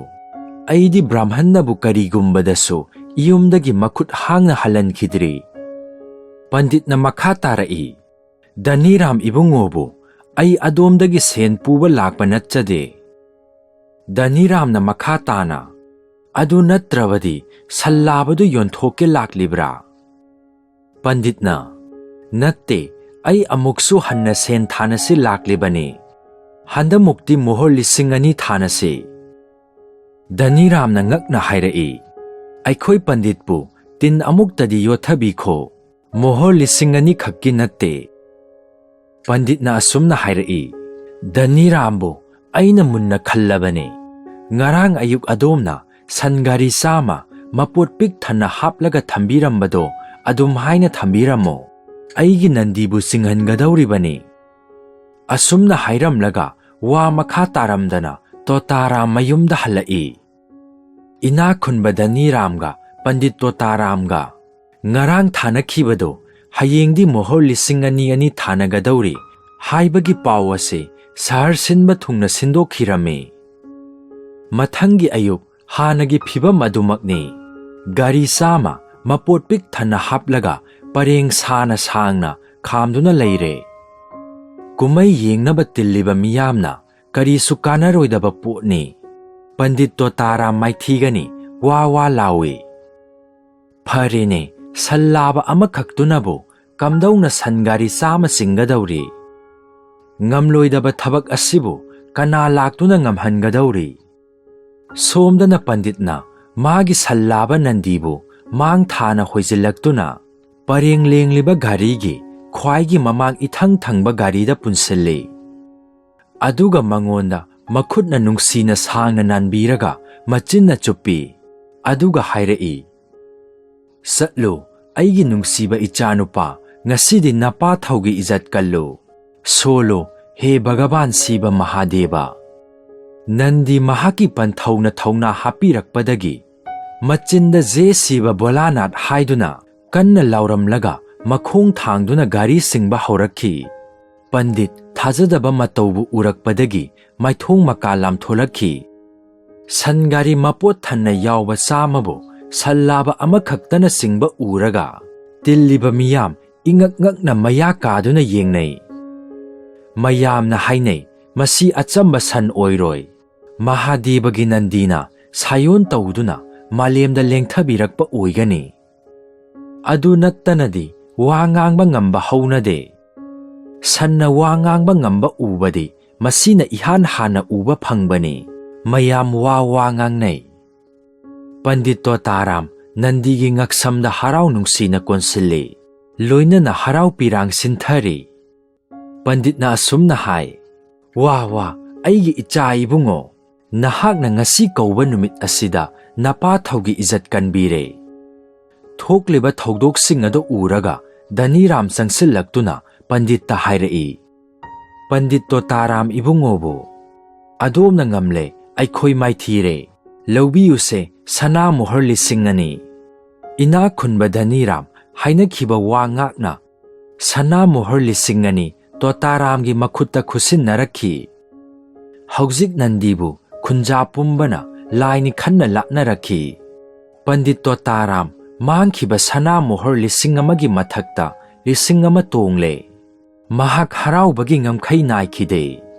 ꯑꯩꯗꯤ ꯕ꯭ꯔꯥꯝꯍꯟꯅꯕꯨ ꯀꯔꯤꯒꯨꯝꯕꯗꯁꯨ ꯏꯌꯨꯝꯗꯒꯤ ꯃꯈꯨꯠ ꯍꯥꯡꯅ ꯍꯜꯍꯟꯈꯤꯗ꯭ꯔꯤ꯫" ꯄꯟꯗꯤꯠꯅ ꯃꯈꯥ ꯇꯥꯔꯛꯏ, "ꯙꯅꯤꯔꯥꯝ ꯏꯕꯨꯡꯉꯣꯕꯨ ꯑꯩ ꯑꯗꯣꯝꯗꯒꯤ ꯁꯦꯟ ꯄꯨꯕ ꯂꯥꯛꯄ ꯅꯠꯆꯗꯦ꯫" ꯙꯅꯤꯔꯥꯝꯅ ꯃꯈꯥ ꯇꯥꯅ, "ꯑꯗꯨ ꯅꯠꯇ꯭ꯔꯕꯗꯤ ꯁꯜ ꯂꯥꯕꯗꯨ ꯌꯣꯟꯊꯣꯛꯀꯦ ꯂꯥꯛꯂꯤꯕ꯭ꯔꯥ?" ꯄꯟꯗꯤꯠꯅ, "ꯅꯠꯇꯦ, ꯑꯩ ꯑꯃꯨꯛꯁꯨ ꯍꯟꯅ ꯁꯦꯟ ꯊꯥꯅꯁꯤ ꯂꯥꯛꯂꯤꯕꯅꯤ꯫ ꯍꯟꯗꯃꯨꯛꯇꯤ ꯃꯣꯍꯣꯔ ꯂꯤꯁꯤꯡ ꯑꯅꯤ ꯊꯥꯅꯁꯤ꯫" ꯙꯅꯤꯔꯥꯝꯅ ꯉꯛꯅ ꯍꯥꯏꯔꯛꯏ, "ꯑꯩꯈꯣꯏ ꯄꯟꯗꯤꯠꯄꯨ ꯇꯤꯟ ꯑꯃꯨꯛꯇꯗꯤ ꯌꯣꯠꯊꯕꯤꯈꯣ꯫ ꯃꯣꯍꯣꯔ ꯂꯤꯁꯤꯡ ꯑꯅꯤ ꯈꯛꯀꯤ ꯅꯠꯇꯦ꯫" ꯄꯟꯗꯤꯠꯅ ꯑꯁꯨꯝꯅ ꯍꯥꯏꯔꯛꯏ, "ꯙꯅꯤꯔꯥꯝꯕꯨ ꯑꯩꯅ ꯃꯨꯟꯅ ꯈꯜꯂꯕꯅꯤ꯫ ꯉꯔꯥꯡ ꯑꯌꯨꯛ ꯑꯗꯣꯝꯅ ꯁꯟ ꯒꯥꯔꯤ ꯆꯥꯝꯃ ꯃꯄꯣꯠ ꯄꯤꯛ ꯊꯟꯅ ꯍꯥꯞꯂꯒ ꯊꯝꯕꯤꯔꯝꯕꯗꯣ ꯑꯗꯨꯝ ꯍꯥꯏꯅ ꯊꯝꯕꯤꯔꯝꯃꯣ꯫ ꯑꯩꯒꯤ ꯅꯟꯗꯤꯕꯨ ꯆꯤꯡꯍꯟꯒꯗꯧꯔꯤꯕꯅꯤ꯫" ꯑꯁꯨꯝꯅ ꯍꯥꯏꯔꯝꯂꯒ ꯋꯥ ꯃꯈꯥ ꯇꯥꯔꯝꯗꯅ ꯇꯣꯇꯥꯔꯥꯝ ꯃꯌꯨꯝꯗ ꯍꯜꯂꯛꯏ꯫ ꯏꯅꯥꯛ ꯈꯨꯟꯕ ꯙꯅꯤꯔꯥꯝꯒ ꯄꯟꯗꯤꯠ ꯇꯣꯇꯥꯔꯥꯝꯒ ꯉꯔꯥꯡ ꯊꯥꯅꯈꯤꯕꯗꯨ ꯍꯌꯦꯡꯗꯤ ꯃꯣꯍꯣꯔ ꯂꯤꯁꯤꯡ ꯑꯅꯤ ꯑꯅꯤ ꯊꯥꯅꯒꯗꯧꯔꯤ ꯍꯥꯏꯕꯒꯤ ꯄꯥꯎ ꯑꯁꯤ ꯁꯍꯔ ꯁꯤꯟꯕ ꯊꯨꯡꯅ ꯁꯤꯟꯗꯣꯛꯈꯤꯔꯝꯃꯤ꯫ ꯃꯊꯪꯒꯤ ꯑꯌꯨꯛ ꯍꯥꯟꯅꯒꯤ ꯐꯤꯕꯝ ꯑꯗꯨꯃꯛꯅꯤ꯫ ꯒꯥꯔꯤ ꯆꯥꯝꯃ ꯃꯄꯣꯠ ꯄꯤꯛ ꯊꯟꯅ ꯍꯥꯞꯂꯒ ꯄꯔꯦꯡ ꯁꯥꯅ ꯁꯥꯡꯅ ꯈꯥꯝꯗꯨꯅ ꯂꯩꯔꯦ꯫ ꯀꯨꯝꯍꯩ ꯌꯦꯡꯅꯕ ꯇꯤꯜꯂꯤꯕ ꯃꯤꯌꯥꯝꯅ ꯀꯔꯤꯁꯨ ꯀꯥꯟꯅꯔꯣꯏꯗꯕ ꯄꯣꯠꯅꯤ꯫ ꯄꯟꯗꯤꯠ ꯇꯣꯇꯥꯔꯥꯝ ꯃꯥꯏꯊꯤꯒꯅꯤ ꯋꯥ ꯋꯥ ꯂꯥꯎꯏ꯫ ꯐꯔꯦꯅꯦ, ꯁꯟ ꯂꯥꯕ ꯑꯃꯈꯛꯇꯨꯅꯕꯨ ꯀꯝꯗꯧꯅ ꯁꯟ ꯒꯥꯔꯤ ꯆꯥꯝꯃ ꯆꯤꯡꯒꯗꯧꯔꯤ? ꯉꯝꯂꯣꯏꯗꯕ ꯊꯕꯛ ꯑꯁꯤꯕꯨ ꯀꯅꯥ ꯂꯥꯛꯇꯨꯅ ꯉꯝꯍꯟꯒꯗꯧꯔꯤ? ꯁꯣꯝꯗꯅ ꯄꯟꯗꯤꯠꯅ ꯃꯥꯒꯤ ꯁꯟ ꯂꯥꯕ ꯅꯟꯗꯤꯕꯨ ꯃꯥꯡ ꯊꯥꯅ ꯍꯣꯏꯖꯤꯜꯂꯛꯇꯨꯅ ꯄꯔꯦꯡ ꯂꯦꯡꯂꯤꯕ ꯒꯥꯔꯤꯒꯤ ꯈ꯭ꯋꯥꯏꯒꯤ ꯃꯃꯥꯡ ꯏꯊꯪ ꯊꯪꯕ ꯒꯥꯔꯤꯗ ꯄꯨꯟꯁꯤꯜꯂꯤ꯫ ꯑꯗꯨꯒ ꯃꯉꯣꯟꯗ ꯃꯈꯨꯠꯅ ꯅꯨꯡꯁꯤꯅ ꯁꯥꯡꯅ ꯅꯥꯟꯕꯤꯔꯒ ꯃꯆꯤꯟꯅ ꯆꯨꯞꯄꯤ꯫ ꯑꯗꯨꯒ ꯍꯥꯏꯔꯛꯏ, "ꯆꯠꯂꯨ, ꯑꯩꯒꯤ ꯅꯨꯡꯁꯤꯕ ꯏꯆꯥꯅꯨꯄꯥ, ꯉꯁꯤꯗꯤ ꯅꯄꯥ ꯊꯧꯒꯤ ꯏꯖꯠ ꯀꯜꯂꯨ꯫ ꯁꯣꯜꯂꯨ, ꯍꯦ ꯚꯒꯕꯥꯟ ꯁꯤꯕ ꯃꯍꯥꯗꯦꯕ꯫ ꯅꯟꯗꯤ ꯃꯍꯥꯛꯀꯤ ꯄꯟꯊꯧꯅ ꯊꯧꯅꯥ ꯍꯥꯞꯄꯤꯔꯛꯄꯗꯒꯤ ꯃꯆꯤꯟꯗ ꯖꯦ ꯁꯤꯕ ꯚꯣꯂꯥꯅꯥꯊ ꯍꯥꯏꯗꯨꯅ ꯀꯟꯅ ꯂꯥꯎꯔꯝꯂꯒ ꯃꯈꯣꯡ ꯊꯥꯡꯗꯨꯅ ꯒꯥꯔꯤ ꯆꯤꯡꯕ ꯍꯧꯔꯛꯈꯤ꯫" ꯄꯟꯗꯤꯠ ꯊꯥꯖꯗꯕ ꯃꯇꯧꯕꯨ ꯎꯔꯛꯄꯗꯒꯤ ꯃꯥꯏꯊꯣꯡ ꯃꯀꯥ ꯂꯥꯝꯊꯣꯂꯛꯈꯤ꯫ ꯁꯟ ꯒꯥꯔꯤ ꯃꯄꯣꯠ ꯊꯟꯅ ꯌꯥꯎꯕ ꯆꯥꯝꯃꯕꯨ ꯁꯟ ꯂꯥꯕ ꯑꯃꯈꯛꯇꯅ ꯆꯤꯡꯕ ꯎꯔꯒ ꯇꯤꯜꯂꯤꯕ ꯃꯤꯌꯥꯝ ꯏꯉꯛ ꯉꯛꯅ ꯃꯌꯥ ꯀꯥꯗꯨꯅ ꯌꯦꯡꯅꯩ꯫ ꯃꯌꯥꯝꯅ ꯍꯥꯏꯅꯩ, "ꯃꯁꯤ ꯑꯆꯝꯕ ꯁꯟ ꯑꯣꯏꯔꯣꯏ꯫ ꯃꯍꯥꯗꯦꯕꯒꯤ ꯅꯟꯗꯤꯅ ꯁꯥꯌꯣꯟ ꯇꯧꯗꯨꯅ ꯃꯥꯂꯦꯝꯗ ꯂꯦꯡꯊꯕꯤꯔꯛꯄ ꯑꯣꯏꯒꯅꯤ꯫" ꯑꯗꯨ ꯅꯠꯇꯅꯗꯤ ꯋꯥ ꯉꯥꯡꯕ ꯉꯝꯕ ꯍꯧꯅꯗꯦ꯫ ꯁꯟꯅ ꯋꯥ ꯉꯥꯡꯕ ꯉꯝꯕ ꯎꯕꯗꯤ ꯃꯁꯤꯅ ꯏꯍꯥꯟ ꯍꯥꯟꯅ ꯎꯕ ꯐꯪꯕꯅꯤ꯫ ꯃꯌꯥꯝ ꯋꯥ ꯋꯥ ꯉꯥꯡꯅꯩ꯫ ꯄꯟꯗꯤꯠ ꯇꯣꯇꯥꯔꯥꯝ ꯅꯟꯗꯤꯒꯤ ꯉꯛꯁꯝꯗ ꯍꯔꯥꯎ ꯅꯨꯡꯁꯤꯅ ꯀꯣꯟꯁꯤꯜꯂꯤ꯫ ꯂꯣꯏꯅꯅ ꯍꯔꯥꯎ ꯄꯤꯔꯥꯡ ꯁꯤꯟꯊꯔꯤ꯫ ꯄꯟꯗꯤꯠꯅ ꯑꯁꯨꯝꯅ ꯍꯥꯏ, "ꯋꯥ ꯋꯥ, ꯑꯩꯒꯤ ꯏꯆꯥ ꯏꯕꯨꯡꯉꯣ, ꯅꯍꯥꯛꯅ ꯉꯁꯤ ꯀꯧꯕ ꯅꯨꯃꯤꯠ ꯑꯁꯤꯗ ꯅꯄꯥ ꯊꯧꯒꯤ ꯏꯖꯠ ꯀꯟꯕꯤꯔꯦ꯫" ꯊꯣꯛꯂꯤꯕ ꯊꯧꯗꯣꯛꯁꯤꯡ ꯑꯗꯨ ꯎꯔꯒ ꯙꯅꯤꯔꯥꯝ ꯆꯪꯁꯤꯜꯂꯛꯇꯨꯅ ꯄꯟꯗꯤꯠꯇ ꯍꯥꯏꯔꯛꯏ, "ꯄꯟꯗꯤꯠ ꯇꯣꯇꯥꯔꯥꯝ ꯏꯕꯨꯡꯉꯣꯕꯨ ꯑꯗꯣꯝꯅ ꯉꯝꯂꯦ, ꯑꯩꯈꯣꯏ ꯃꯥꯏꯊꯤꯔꯦ꯫ ꯂꯧꯕꯤꯌꯨꯁꯦ ꯁꯅꯥ ꯃꯣꯍꯔ ꯂꯤꯁꯤꯡ ꯑꯅꯤ꯫ ꯏꯅꯥꯛ ꯈꯨꯟꯕ ꯙꯅꯤꯔꯥꯝ ꯍꯥꯏꯅꯈꯤꯕ ꯋꯥ ꯉꯥꯛꯅ ꯁꯅꯥ ꯃꯣꯍꯣꯔ ꯂꯤꯁꯤꯡ ꯑꯅꯤ ꯇꯣꯇꯥꯔꯥꯝꯒꯤ ꯃꯈꯨꯠꯇ ꯈꯨꯠꯁꯤꯟꯅꯔꯛꯈꯤ꯫ ꯍꯧꯖꯤꯛ ꯅꯟꯗꯤꯕꯨ ꯈꯨꯟꯖꯥ ꯄꯨꯝꯕꯅ ꯂꯥꯏꯅꯤ ꯈꯟꯅ ꯂꯥꯠꯅꯔꯛꯈꯤ꯫ ꯄꯟꯗꯤꯠ ꯇꯣꯇꯥꯔꯥꯝ ꯃꯥꯡꯈꯤꯕ ꯁꯅꯥ ꯃꯣꯍꯣꯔ ꯂꯤꯁꯤꯡ ꯑꯃꯒꯤ ꯃꯊꯛꯇ ꯂꯤꯁꯤꯡ ꯑꯃ ꯇꯣꯡꯂꯦ꯫ ꯃꯍꯥꯛ ꯍꯔꯥꯎꯕꯒꯤ ꯉꯝꯈꯩ ꯅꯥꯏꯈꯤꯗꯦ꯫